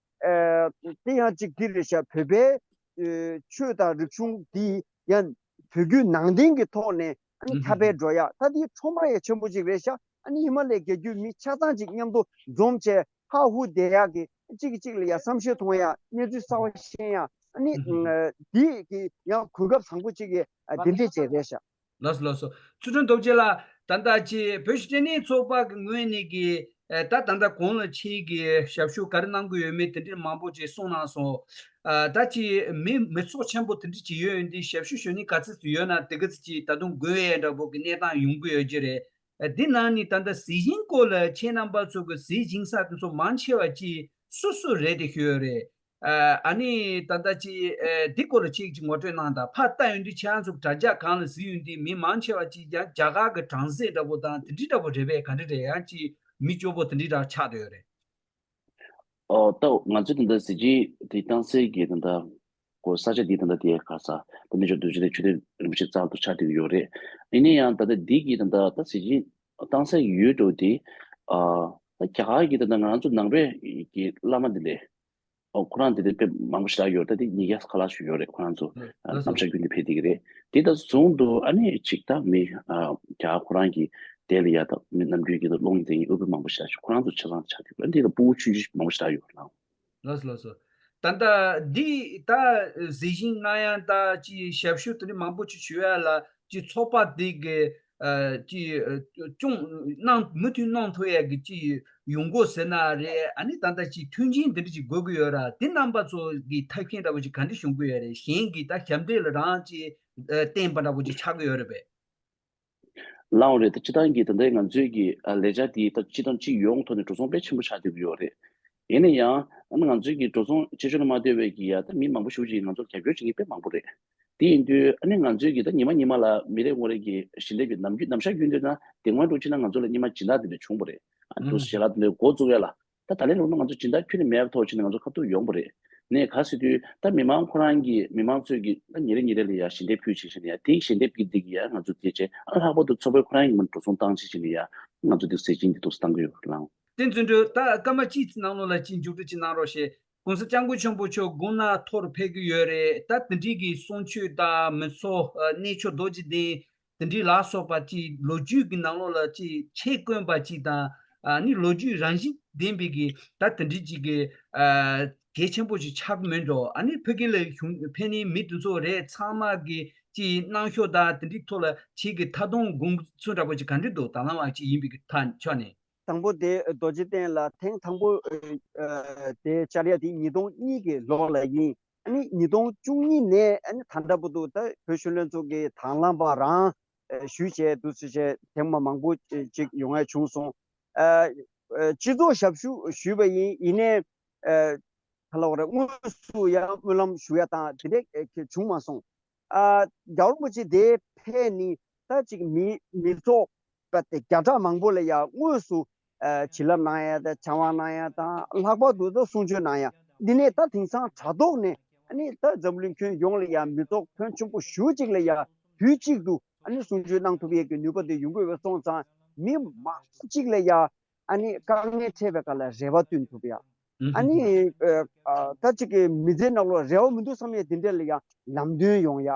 ཨ་དེ་ཡང་གཅིག་འདི་རེད་ཤག་བོད་པའི་ཨ་ཆོས་དང་རིག་གཞུང་འདི་ཡང་བོད་བརྒྱུད་ནང་བསྟན་གྱི་ཐོག་ནས་ཨ་ནི་ཁྱབ་སྤེལ་འགྲོ་ཡག་ད་འདི་ཁྲོམ་ར་ཡང་ཆེན་པོ་ཅིག་རེད་ཤག་ཨ་ནི་ཧི་མ་ལའི་རྒྱལ་རྒྱུད་མི་ཆ་ཚང་ཅིག་མཉམ་དུ་འཛོམས་བྱས་ཧ་ཧུ་བསྡད་ཡག་གི་གཅིག་གིས་གཅིག་ལ་ཡང་བསམ་ཤེས་ཐོང་ཡག་གནས་ཚུལ་གསར་བ་ཤེས་ཡག་ཨ་ནི་ཨ་འདི་གི་ཡང་གོ་སྐབས་བཟང་པོ་ཅིག་གི་ཨ་འདི་འདྲས་ཅིག་རེད་ཤག་ལགས་སོ་ལགས་སོ། ཚུལ་ཁྲིམས་རྡོ་རྗེ་ལགས། ད་ལྟ་ཅིག་བོད་གཞིས་བྱེས་གཉིས་ཚོགས་པ་གི་ངོས་ནས་ཀྱི་ཨ་ད་ད་ལྟ་གོང་ལ་ཁྱེད་ཀྱིས་ཞབས་ཞུ་ག་རེ་གནང་གི་ཡོད་མེད་དེ་འདྲའི་མང་པོ་ཅིག་གསུངས་གནང་སོང་། ཨ་ད་ཅིག་མི་མི་ཚོགས་ཆེན་པོ་དེ་འདྲ་ཅིག་ཡོད་ཡོད་འདི་ཞབས་ཞུ་ཞུ་མཁན་ག་ཚོད་ཅིག་ཡོད་ན་དེ་ག་ཚོད་ཅིག་ད་དུང་དགོས་ཡས་འདྲ་པོ་གི་གནས་སྟངས་ཡོང་གི་ཡོད་ཀྱི་རེད། ཨ་འདི་ནང་ནས་ད་ལྟ་ཟས་སྦྱིན་སྐོར་ལ་ཁྱེད་རྣམ་པ་ཚོ་གི་ཟས་སྦྱིན་ས་དེ་ཚོ་མང་ཆེ་བ་ཅིག་སུ་སུ་རེད་དེ་ཞུ་ཡོད་རེད། ཨ་ཨ་ནི་ད་ལྟ་ཅིག་ཨ་འདི་སྐོར་ལ་ཅིག་ཅིག་ངོ་སྤྲོད་གནང་དང་། ཕར་ལྟ་ཡོང་དུས་ཁྱེད་རང་ཚོ་དྲ་རྒྱ་སྒང་ལ་གཟིགས་ཡོང་དུས་མི་མང་ཆེ་བ་ཅིག་ཀྱང་རྒྱ་གར་གྱི་གྲངས་ཚད་འདྲ་པོ་དང་དེ་འདྲའི་འདྲ་པོ་རེད་པས། ག་འདྲ་རེད། ཡང་ཅིག་མི་སྐྱོ་པོ་དེ་འདྲའི་འདྲ་ཆགས་བསྡད་ཡོད་རེད། ཨོ་ད་ང་ཚོ་ད་ལྟ་གཟི་བརྗིད་དེ་བཏང་སའི་གི་ད་ལྟ་ ཁོ་ས་ཆ་འདི་ད་ལྟ་དེ་ག་ས་ད་གནས་མཆོག་རྡོ་རྗེ་གདན་མཆོད་རྟེན་རིན་པོ་ཆེ་རྩ་བ་ཏུ་ཆགས་བསྡད་ཀྱི་ཡོད་རེད། ཡིན་ན་ཡང་ད་ལྟ་འདི་གི་ད་ལྟ་ད་གཟི་བྱིན་བཏང་སའི་ཡུལ་དུ་དེ་ཨ་ད་རྒྱ་གར་གྱི་ད་ལྟ་ང་རང་ཚོ་ནང་པའི་གི་བླ་མ་འདི་ལས། ཨོ་ཁོ་རང་དེ་དེ་དཔེ་མང་པོ་ཞེ་དྲག་ཡོད་རེད། ད་དེ་ཉིས་བརྒྱ་ཁ་ལག་ཞིག་ཡོད་རེད། ཁོ་རང་ཚོ་ལགས་སོ། ནམ་ཞག་རྒྱུན་དུ་ཕེབས་བསྡད་ཀྱི་རེད། དེ་དང་ཟུང་དུ་ཨ་ནི་ཅིག་ད་མི་རྒྱ་ཁོ་རང་གི་དེ་ལ་ཡ་ད་མི་ནམ་རྒྱུན་གྱི་ད་སློབ་གཉེར་དེ་ཡིན་དབུལ་པོ་མང་པོ་ཞེ་དྲག་ཞིག་ཁོ་རང་ཚོ་ཆ་ཚང་ཆགས་ཀྱི་རེད། འདི་ལ་ཕྲུ་གུ་ཆུང་ཆུང་མང་པོ་ཞེ་དྲག་ཡོད་རེད། ལགས་སོ་ལགས་སོ། ད་ལྟ་འདི་ད་གཟི་བྱིན་གནང་ཡ་ད་ཅི་ཞབས་ཞུ་དེ་འདྲ་མང་པོ་ཅིག་ཞུ་ཡ་ལ་ཅི་ཚོགས་པ་འདི་གི་ཨ་ཅི་ཨ་སྐྱོང་གནང་མུ་མཐུད་གནང་ཐུབ་ཡ་གི་ཅི་ཡོང་སྒོ་ཟེར་ན་རེད། ཨ་ནི་ད་ལྟ་ཅི་མཐུན་རྐྱེན་འདི་འདྲ་ཅིག་དགོས་ཀྱི་ཡོད་ར། དེ་རྣམ་པ་ཚོ་གི་ཐབས་ཤེས་འདྲ་པོ་ཅིག་ག་འདྲ་བྱུང་གི་ཡོད་རེད། གཞན་གྱི་ད་ཞབས་འདེགས་ལ་རང་ཅི་ཨ་བརྟེན་པ་འདྲ་པོ་ཅིག་ཆགས་ཀྱི་ཡོད་རེད་པས། ལའང་རེད། ད་སྤྱི་བཏང་གི་ད་ལྟའི་ང་ཚོའི་གི་ཨ་ལས་འཆར་དེ་ད་སྤྱི་དང་སྤྱི་ཡོངས་ཐོག་ནས་འགྲོ་སོང་དཔེ་ཆེན་པོ་ཆགས་བསྡད་ཀྱི་ཡོད་རེད། ཡིན་ན་ཡང་ཨ་ནི་ང་ཚོའི་གི་འགྲོ་སོང་ཆེ་ཤོས་ལ་མ་ལྟོས་པའི་གི་ཡ་ད་མི་མང་པོ་ཞེ་པོ་ཅིག་ང་ཚོར་རྒྱབ་སྐྱོར་བྱེད་མཁན་དཔེ་མང་པོ་རེད། དེ་ཡིན་དུས་ཨ་ནི་ང་ཚོའི་གི་ད་ཉི་མ་ཉི་མ་ལ་མི་རེ་ངོ་རེ་གི་ཞལ་འདེབས་ཀྱི་ནམ་རྒྱུན་ནམ་ཞག་རྒྱུན་དུ་ན་དེ་སྔོན་འགྲོ་ཕྱིན་ན་ང་ཚོ་ལ་ཉི་མ་སྦྱིན་བདག་དེ་འདྲ་བྱུང་བ་རེད། ཨ་ནི་དུ་ཞལ་ལག་དེ་འདྲ་འགོ་བཙུགས་ཡ་ལ། ད་ད་ལན་ལོག་ན་ང་ཚོ་སྦྱིན་བདག་ཁྱོན་ནས་མེད་པ་ཐོག་ཕྱིན་ན་ང་ཚོ་ཁ་ཐུག་ཡོང་པ་རེད། ནས་ག་ཟེར་དུས་ད་མི་མང་ཁོ་རང་གི་མི་མང་ཚོས་ཀྱི་ད་ཉིན་རེ་ཉིན་རེ་ལ་ཡ་ཞལ་འདེབས་ཕུལ་བྱེད་བཞིན་ཡ་དེའི་ཞལ་འདེབས་ཀྱི་འདི་གི་ཡ་ང་ཚོ་དེ་བྱས་ཨ་ལྷག་པར་དུ་ཚོགས་པའི་ཁོ་རང་གི་མི་འགྲོ་སོང་བཏང་བྱེད་བཞིན་ཡ་ང་ཚོ་དེ་ཟས་སྦྱིན་གྱི་འདུག་སེ་བཏང་གི་ཡོད་ལང་། དེ་ཚོ་འདྲ་ད་སྐར་མ་གཅིག་ནང་ལོགས་ལ་ཅིག་མཇུག་སྒྲིལ་ཅིག་གནང་རོགས་ཞེས་གོང་ས་སྐྱབས་མགོན་ཆེན་པོ་མཆོག་དགུང་ན་མཐོ་རུ་ཕེབས་ཀྱི་ཡོད་རེད། ད་དེ་འདྲའི་གི་གསུང་ཆོས་དང་མི་ཚོགས་གནས་མཆོག་རྡོ་རྗེ་གདན། དེ་འདྲའི་ལ་སོགས་པ་ཅིག་ལོ་རྒྱུས་ཀྱི་ནང་ལོགས་ལ་ཅིག་ཆེད་བསྐོན་པ་ཅིག་དང་ཨ་ནི་ལོ་རྒྱུས་རང་བཞིན་ལྡན་པའི་གི་ད་དེ་འདྲའི་ཅིག་གི་ཨ་གལ་ཆེན་པོ་ཅིག་ཆགས་ཀྱི་མེད་འགྲོ། ཨ་ནི་ཕ་གི་ལ་བཞུགས་ཕེབས་མཁན་མི་དེ་ཚོ་རེད། ཚང་མ་གི་ཅིག་གནང་ཕྱོགས་དང་དེ་འདྲའི་ཐོག་ལ་ཁྱེད་ཀྱི་མཐའ་སྟོངས་དགོངས་ཚུལ་འདྲ་པོ་ཅིག་ག་འདྲ་འདུག་ད་ལམ་བ་ཅིག་ཡིན་པའི་གི་ཐག་ཆོད་ནས། དང་པོ་དེ་རྡོ་རྗེ་གདན་ལ་ཐེངས་དང་པོ་ཨ་དེ་བཅར་ཡ་དེ་ཉིས་སྟོང་གཉིས་ཀྱི་ལོ་ལ་ཡིན། ཨ་ནི་ཉིས་སྟོང་བཅུ་གཉིས་ནས་ཨ་ནི་ད་ལྟ་བར་དུ་ད་བོད་གཞོན་ལྷན་ཚོགས་ཀྱི་དང་བླངས་པ་རང་ཨ་ཞུས་བྱས་འདུག་སེ་བྱས་ཐེངས་མ་མང་པོ་ཅིག་ཡོང་ཡ་བྱུང་སོང་། ཨ་ཨ་སྤྱི་ཚོགས་ཞབས་ཞུ་ཞུས་པ་ཡིན། ཡིན་ནའི་ཨ་ག་ལབ་དགོས་རེད། དངོས་སུ་ཡང་སྨོན་ལམ་ཞུ་ཡ་དང་དེ་འདྲས་ཨ་བྱུང་མ་སོང་། ཨ་རྒྱལ་བ་རིན་པོ་ཆེ་དེ་ཕེབས་ནི་ད་ཅིག་མི་མི་ཚོགས་པ་དེ་བརྒྱ་ཕྲག་མང་པོ་ལ་ཡང་དངོས་སུ་ཨ་བྱིན་རླབས་གནང་ཡ་དང་བྱམས་པ་གནང་ཡ་དང་ལྷག་པར་དུ་ད་གསུང་ཆོས་གནང་ཡ་འདི་ནས་ད་དེང་སང་དྲ་ཐོག་ནས་ཨ་ནི་ད་འཛམ་བུ་གླིང་ཁྱོན་ཡོངས་ལ་ཡང་མི་ཚོགས་ཕོན་ཆེན་པོ་ཞེ་པོ་ཅིག་ལ་ཡང་དུས་གཅིག་ཏུ་ཨ་ནི་གསུང་ཆོས་གནང་ཐུབ་ཡས་ཀྱི་ནུས་པ་དེ་ཡོང་གི་ཡོད་པ་སོང་ཙང་མི་མང་པོ་ཅིག་ལ་ཡང་ཨ་ནི་དཀའ་ངལ་འཕྲད་པའི་སྐབས་ལ་རེ་བ་བཏོན་ཐུབ་ཡ། ཨ་ནི་ཨ་ད་ཅིག་གི་མི་ཚེའི་ནང་ལོགས་རེ་བ་མི་འདུག་བསམ་ཡས་དེ་འདྲས་ལ་ཡང་ལམ་སྟོན་ཡོང་ཡ།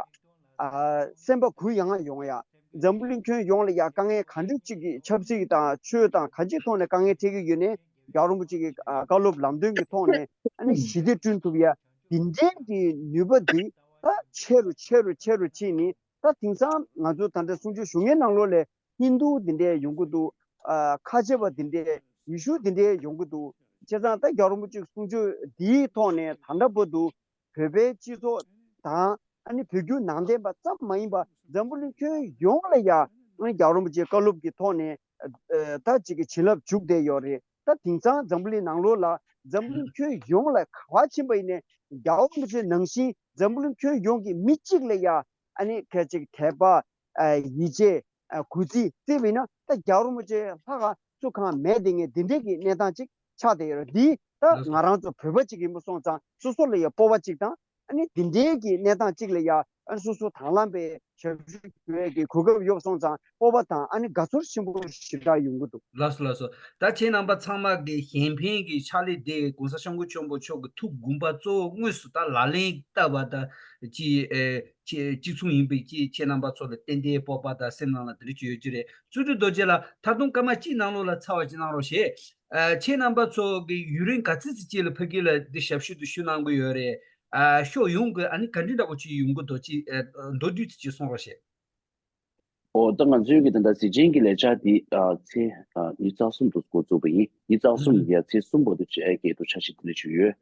ཨ་སེམས་པ་གུ་ཡངས་ཡོང་ཡ། འཛམ་བུ་གླིང་ཁྱོན་ཡོངས་ལ་ཡང་དཀའ་ངལ་ག་འདྲ་ཅིག་གི་ཆབ་སྲིད་དང་ཆོས་དང་ག་ཅིའི་ཐོག་ནས་དཀའ་ངལ་འཕྲད་ཀྱི་ཡོད་ནའི་རྒྱལ་བ་རིན་པོ་ཆེ་གི་ཨ་བཀའ་སློབ་ལམ་སྟོན་གྱི་ཐོག་ནས་ཨ་ནི་ཞི་བདེ་བསྐྲུན་ཐུབ་ཡ། དེ་འདྲའི་གི་ནུས་པ་དེ་ད་ཆེ་རུ་ཆེ་རུ་ཆེ་རུ་ཕྱིན་ནས་ད་དེང་སང་ང་ཚོ་ད་ལྟ་གསུང་ཆོས་ཞུ་མཁན་ནང་ལོགས་ལས་ཧིན་རྡུ་དེ་འདྲས་ཡོང་གི་འདུག་ཨ་ཁ་ཆེ་བ་དེ་འདྲས་ཡེ་ཤུ་དེ་འདྲས་ཡོང་གི་འདུག་བྱས་ཙང་ད་རྒྱལ་བ་རིན་པོ་ཆེ་གསུང་ཆོས་འདིའི་ཐོག་ནས་ད་ལྟ་བར་དུ་བོད་པའི་སྤྱི་ཚོགས་དང་ཨ་ནི་བོད་བརྒྱུད་ནང་བསྟན་པ་ཙམ་མ་ཡིན་པ་འཛམ་བུ་གླིང་ཁྱོན་ཡོངས་ལ་ཡ་ཨ་ནི་རྒྱལ་བ་རིན་པོ་ཆེའི་བཀའ་སློབ་ཀྱི་ཐོག་ནས་ཨ་ད་ཅིག་གི་བྱིན་རླབས་འཇུག་བསྡད་ཡོད་རེད། ད་དེང་སང་འཛམ་བུ་གླིང་ནང་ལོགས་ལ་འཛམ་བུ་གླིང་ཁྱོན་ཡོངས་ལ་ག་པར་ཕྱིན་པ་ཡིན་ནའི་རྒྱལ་བ་རིན་པོ་ཆེ་ནང་བཞིན་འཛམ་བུ་གླིང་ཁྱོན་ཡོངས་ཀྱི་མི་གཅིག་ལ་ཡ་ཨ་ནི་ག་ཅིག་དད་པ་ཨ་ཡིད་ཆེས་ཨ་གུས་བརྩི་བརྩི་བ་ཡིན་ན་ད་རྒྱལ་བ་རིན་པོ་ཆེ་ལྷག་ག་སུ་གང་མེད་དེ་ངས་འདི་འདྲས་ཀྱི་གནས་སྟངས་ཅིག་ཆགས་བསྡད་ཡོད་རེད། འདི་ད་ང་རང་ཚོ་བོད་པ་ཅིག་ཡིན་པ་སོང་ཙང་སོ་སོ་ལ་ཡ་སྤོབས་པ་ཅིག་དང་ཨ་ནི་འདི་འདྲའི་གི་གནས་སྟངས་ཅིག་ལ་ཡ་ཨ་ནི་སོ་སོ་དང་བླངས་པའི་ཞབས་ཞུ་ཞུ་ཡས་ཀྱི་གོ་སྐབས་ཡོད་སོང་ཙང་སྤོབས་པ་དང་ཨ་ནི་དགའ་ཚོར་ཆེན་པོ་ཞེ་དྲག་ཡོང་གི་འདུག་ལགས་སོ་ལགས་སོ། ད་ཁྱེད་རྣམ་པ་ཚང་མ་གི་གཞན་ཕན་གྱི་ཕྱག་ལས་དེ་༸གོང་ས་༸སྐྱབས་མགོན་ཆེན་པོ་མཆོག་གི་ཐུགས་དགོངས་པ་གཙོ་བོ་དངོས་སུ་ད་ལག་ལེན་བསྟར་བ་དང་ཅི་ཨེ་ཅི་གཅིག་མཚུངས་ཡིན་པའི་ཅི་ཁྱེད་རྣམ་པ་ཚོ་ལ་ཏན་ཏན་སྤོབས་པ་དང་སེམས་ནང་ལ་དེ་འདྲ་ཅིག་ཡོད་ཀྱི་རེད། བརྩོན་འགྲུས་རྡོ་རྗེ་ལགས་ད་དུང་སྐར་མ་གཅིག་ནང་ལོགས་ལ་ཚར་བ་ཅིག་གནང་རོགས་ཞེས། ཨ་ཁྱེད་རྣམ་པ་ཚོ་གི་ཡུན་རིང་ག་ཚོད་ཅིག་ལ་ཕ་གི་ལ་འདི་ཞབས་ཞུ་དེ་ཞུ་གནང་གི་ཡོད་རེད། ཨ་ཕྱོགས་ཡོངས་ཀྱི་ཨ་ནི་ག་འདྲ་འདྲ་པོ་ཅིག་ཡོང་གི་འདུག་ཅིག་ཨ་མདོར་བསྡུས་ཅིག་གསུང་རོགས་ཞེས། ཨོ་ད་ང་ཚོའི་གི་ད་ལྟ་གཟི་བྱིན་གྱི་ལས་འཆར་འདི་ཨ་ཚེས་ཨ་ཉི་ཤུ་རྩ་གསུམ་དུ་འགོ་བཙུགས་པ་ཡིན། ཉི་ཤུ་རྩ་གསུམ་ཡ་ཚེས་གསུམ་བར་དུ་བྱས་ཀྱི་འདུག་འཆར་གཞི་དེ་འདྲ་ཞིག་ཡོད།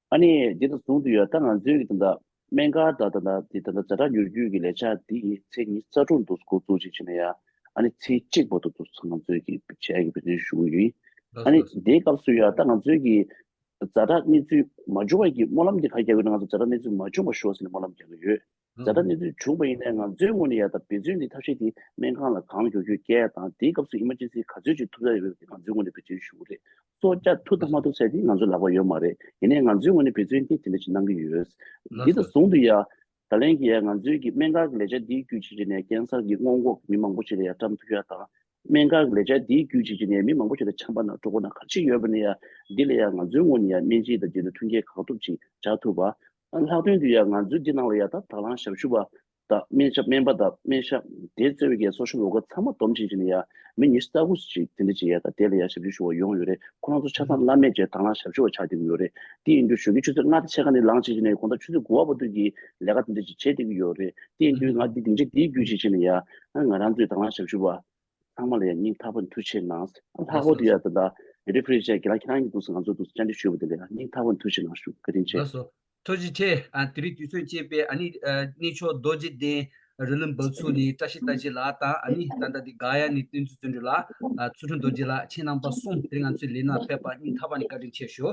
ཨ་ནི་འདི་དང་ཟུང་དུ་ཡོད་ད་ང་ཚོའི་གི་ད་ལྟ་སྨན་ཁང་དང་ད་ལྟ་འདི་ད་ལྟ་ཛ་དྲག་མྱུར་སྐྱོབ་ཀྱི་ལས་འཆར་འདི་ཚེས་ཉི་ཤུ་རྩ་དྲུག་འདུག་འགོ་བཙུགས་ཅིག་བྱས་ན་ཡ་ཨ་ནི་ཚེས་གཅིག་བར་དུ་འདུག་ང་ཚོའི་གི་བྱས་ཀྱི་བེད་སྤྱོད་ཞུ་གི་ཡོད། ཨ་ནི་དེའི་སྐབས་སུ་ཡ་ད་ང་ཚོའི་གི་ཛ་དྲག་གནས་ཚུལ་མ་བྱུང་བའི་གི་སྨོན་ལམ་འདི་ག་རྒྱག་གི་ཡོད་ན་ང་ཚོ་ཛ་དྲག་གནས་ཚུལ་མ་བྱུང་བ་ཤོག་ཟེར་ནས་སྨོན་ལམ་རྒྱག་གི་ཡོད། ཛ་དྲག་གནས་ཚུལ་བྱུང་བ་ཡིན་ནའི་ང་ཚོའི་ངོས་ནས་ཡ་ད་འབད་བརྩོན་འདི་ཐབས་ཤེས་འདི་སྨན་ཁང་ལ་གང་མགྱོགས་མགྱོགས་བསྐྱལ་ཡ་དང་དེའི་སྐབས་སུ་ཨི་མར་ཇེན་སི་ག་ཚོད་ཅིག་ཐུབ་ས་ཡོད་པ་འདི་ང་ཚོའི་ངོས་ནས་འབད་བརྩོན་ཞུ་གི་རེད། གསོ་བཅག་ཐུབ་དང་མ་ཐུབ་ཟེར་འདི་ང་ཚོ་ལག་པ་ཡོད་མ་རེད། ཡིན་ནའི་ང་ཚོའི་ངོས་ནས་འབད་བརྩོན་འདི་དེ་འདྲ་ཅིག་གནང་གི་ཡོད། ལགས་འདི་དང་སོ། ཟུང་དུ་ཡ། ད་ལན་གྱི་ཡ་ང་ཚོའི་གི་སྨན་ཁང་གི་ལས་འཆར་འདིའི་བརྒྱུད་ཅིག་བྱས་ནས་ཀན་སར་གྱི་སྔོན་འགོག་མི་མང་པོ་ཞིག་ལ་ཡ་བཀྲམ་ཐུབ་ཡ་དང་། སྨན་ཁང་གི་ལས་འཆར་འདིའི་བརྒྱུད་ཅིག་བྱས་ནས་མི་མང་པོ་ཞིག་ལ་ཆམ་པ་ན་གྲོད་ཁོག་ན་ག་ཅིག་ཡོད་པ་ནས་ཡ་འདི་ལ་ཡ་ང་ཚོའི་ངོས་ནས་ཡ་སྨན་དཔྱད་དང་འབྲེལ་ཏེ་མཐུན་རྐྱེན་གང་ཐུབ་ཅིག་སྦྱར་ཐུབ་པ། ལྷག་དོན་དུ་ཡ་ང་ཚོའི་འདི་ནང་ལ་ཡ་ད་དང་བླངས་ཞབས་ཞུ་བ་དང་སྨན་ཞབས་སྨན་པ་དང་སྨན་ཞབས་དེ་གཙོས་པའི་གི་social worker ཚང་མ་བསྡོམས་བྱས་བྱས་ནས་ཡ་མི་ཉི་ཤུ་རྩ་དགུ་ཅིག་དེ་འདྲ་ཅིག་ཡ་ད་དེ་ལ་ཡ་ཞབས་ཞུ་ཞུ་བ་ཡོང་ཡོད་རེད། ཁོ་རང་ཚོ་ཆ་ཚང་བླ་མེད་ཅིག་དང་བླངས་ཞབས་ཞུ་བ་ཆགས་བསྡད་ཀྱི་ཡོད་རེད། དེ་ཡིན་དུས་ཞོགས་ཀྱི་ཆུ་ཚོད་ལྔ་དང་ཕྱེད་ཀ་ནས་ལངས་བྱས་བྱས་ནས་དགོང་དག་ཆུ་ཚོད་དགུ་པ་བར་དུ་གི་ལས་ཀ་དེ་འདྲ་ཅིག་བྱེད་བསྡད་ཀྱི་ཡོད་རེད། དེ་ཡིན་དུས་ང་འདི་སྡིངས་ཆ་འདིའི་བརྒྱུད་བྱས་བྱས་ནས་ཡ་ང་རང་ཚོའི་དང་བླངས་ཞབས་ཞུ་བ་ཚང་མ་ལ་ཡང་སྙིང་ཐག་པ་ནས་ཐུགས་རྗེ་ཆེ་གནང་། ལྷག་པར་དུ་ཡང་ད་ལྟ་རེ་ཕི་རི་ཅན་རྒན་ལགས་ཁྱེད་རང་གིས་འདུག་སེ་ང་ཚོ་འདུག་སེ་བཅར་འདྲི་ཞུས་པ་དེ་ལ་ཡང་སྙིང་ཐག་པ་ནས་ཐུགས་རྗེ་ཆེ་གནང་ཞུ། བཀའ་དྲིན་ཆེ། ལགས་སོ། ཐུགས་རྗེ་ཆེ། ཨ་དེ་རིང་དུས་ཚོད་སྤྱད་པའི་ཨ་ནི་ཨ་གནས་མཆོག་རྡོ་རྗེ་གདན་རི་ལུང་འབབ་ཚུགས་ནས་བཀྲ་ཤིས་རྟགས་བརྒྱད་ལགས་དང་ཨ་ནི་ད་ལྟ་དེ་ག་ཡ་ནས་བསྟན་འཛིན་བརྩོན་འགྲུས་ལགས། ཨ་ཚུལ་ཁྲིམས་རྡོ་རྗེ་ལགས། ཁྱེད་རྣམ་པ་གསུམ་དེ་རིང་ང་ཚོའི་ལས་སྣ་ཕེབས་པར་སྙིང་ཐག་པ་ནས་བཀའ་དྲིན་ཆེ་ཞུ།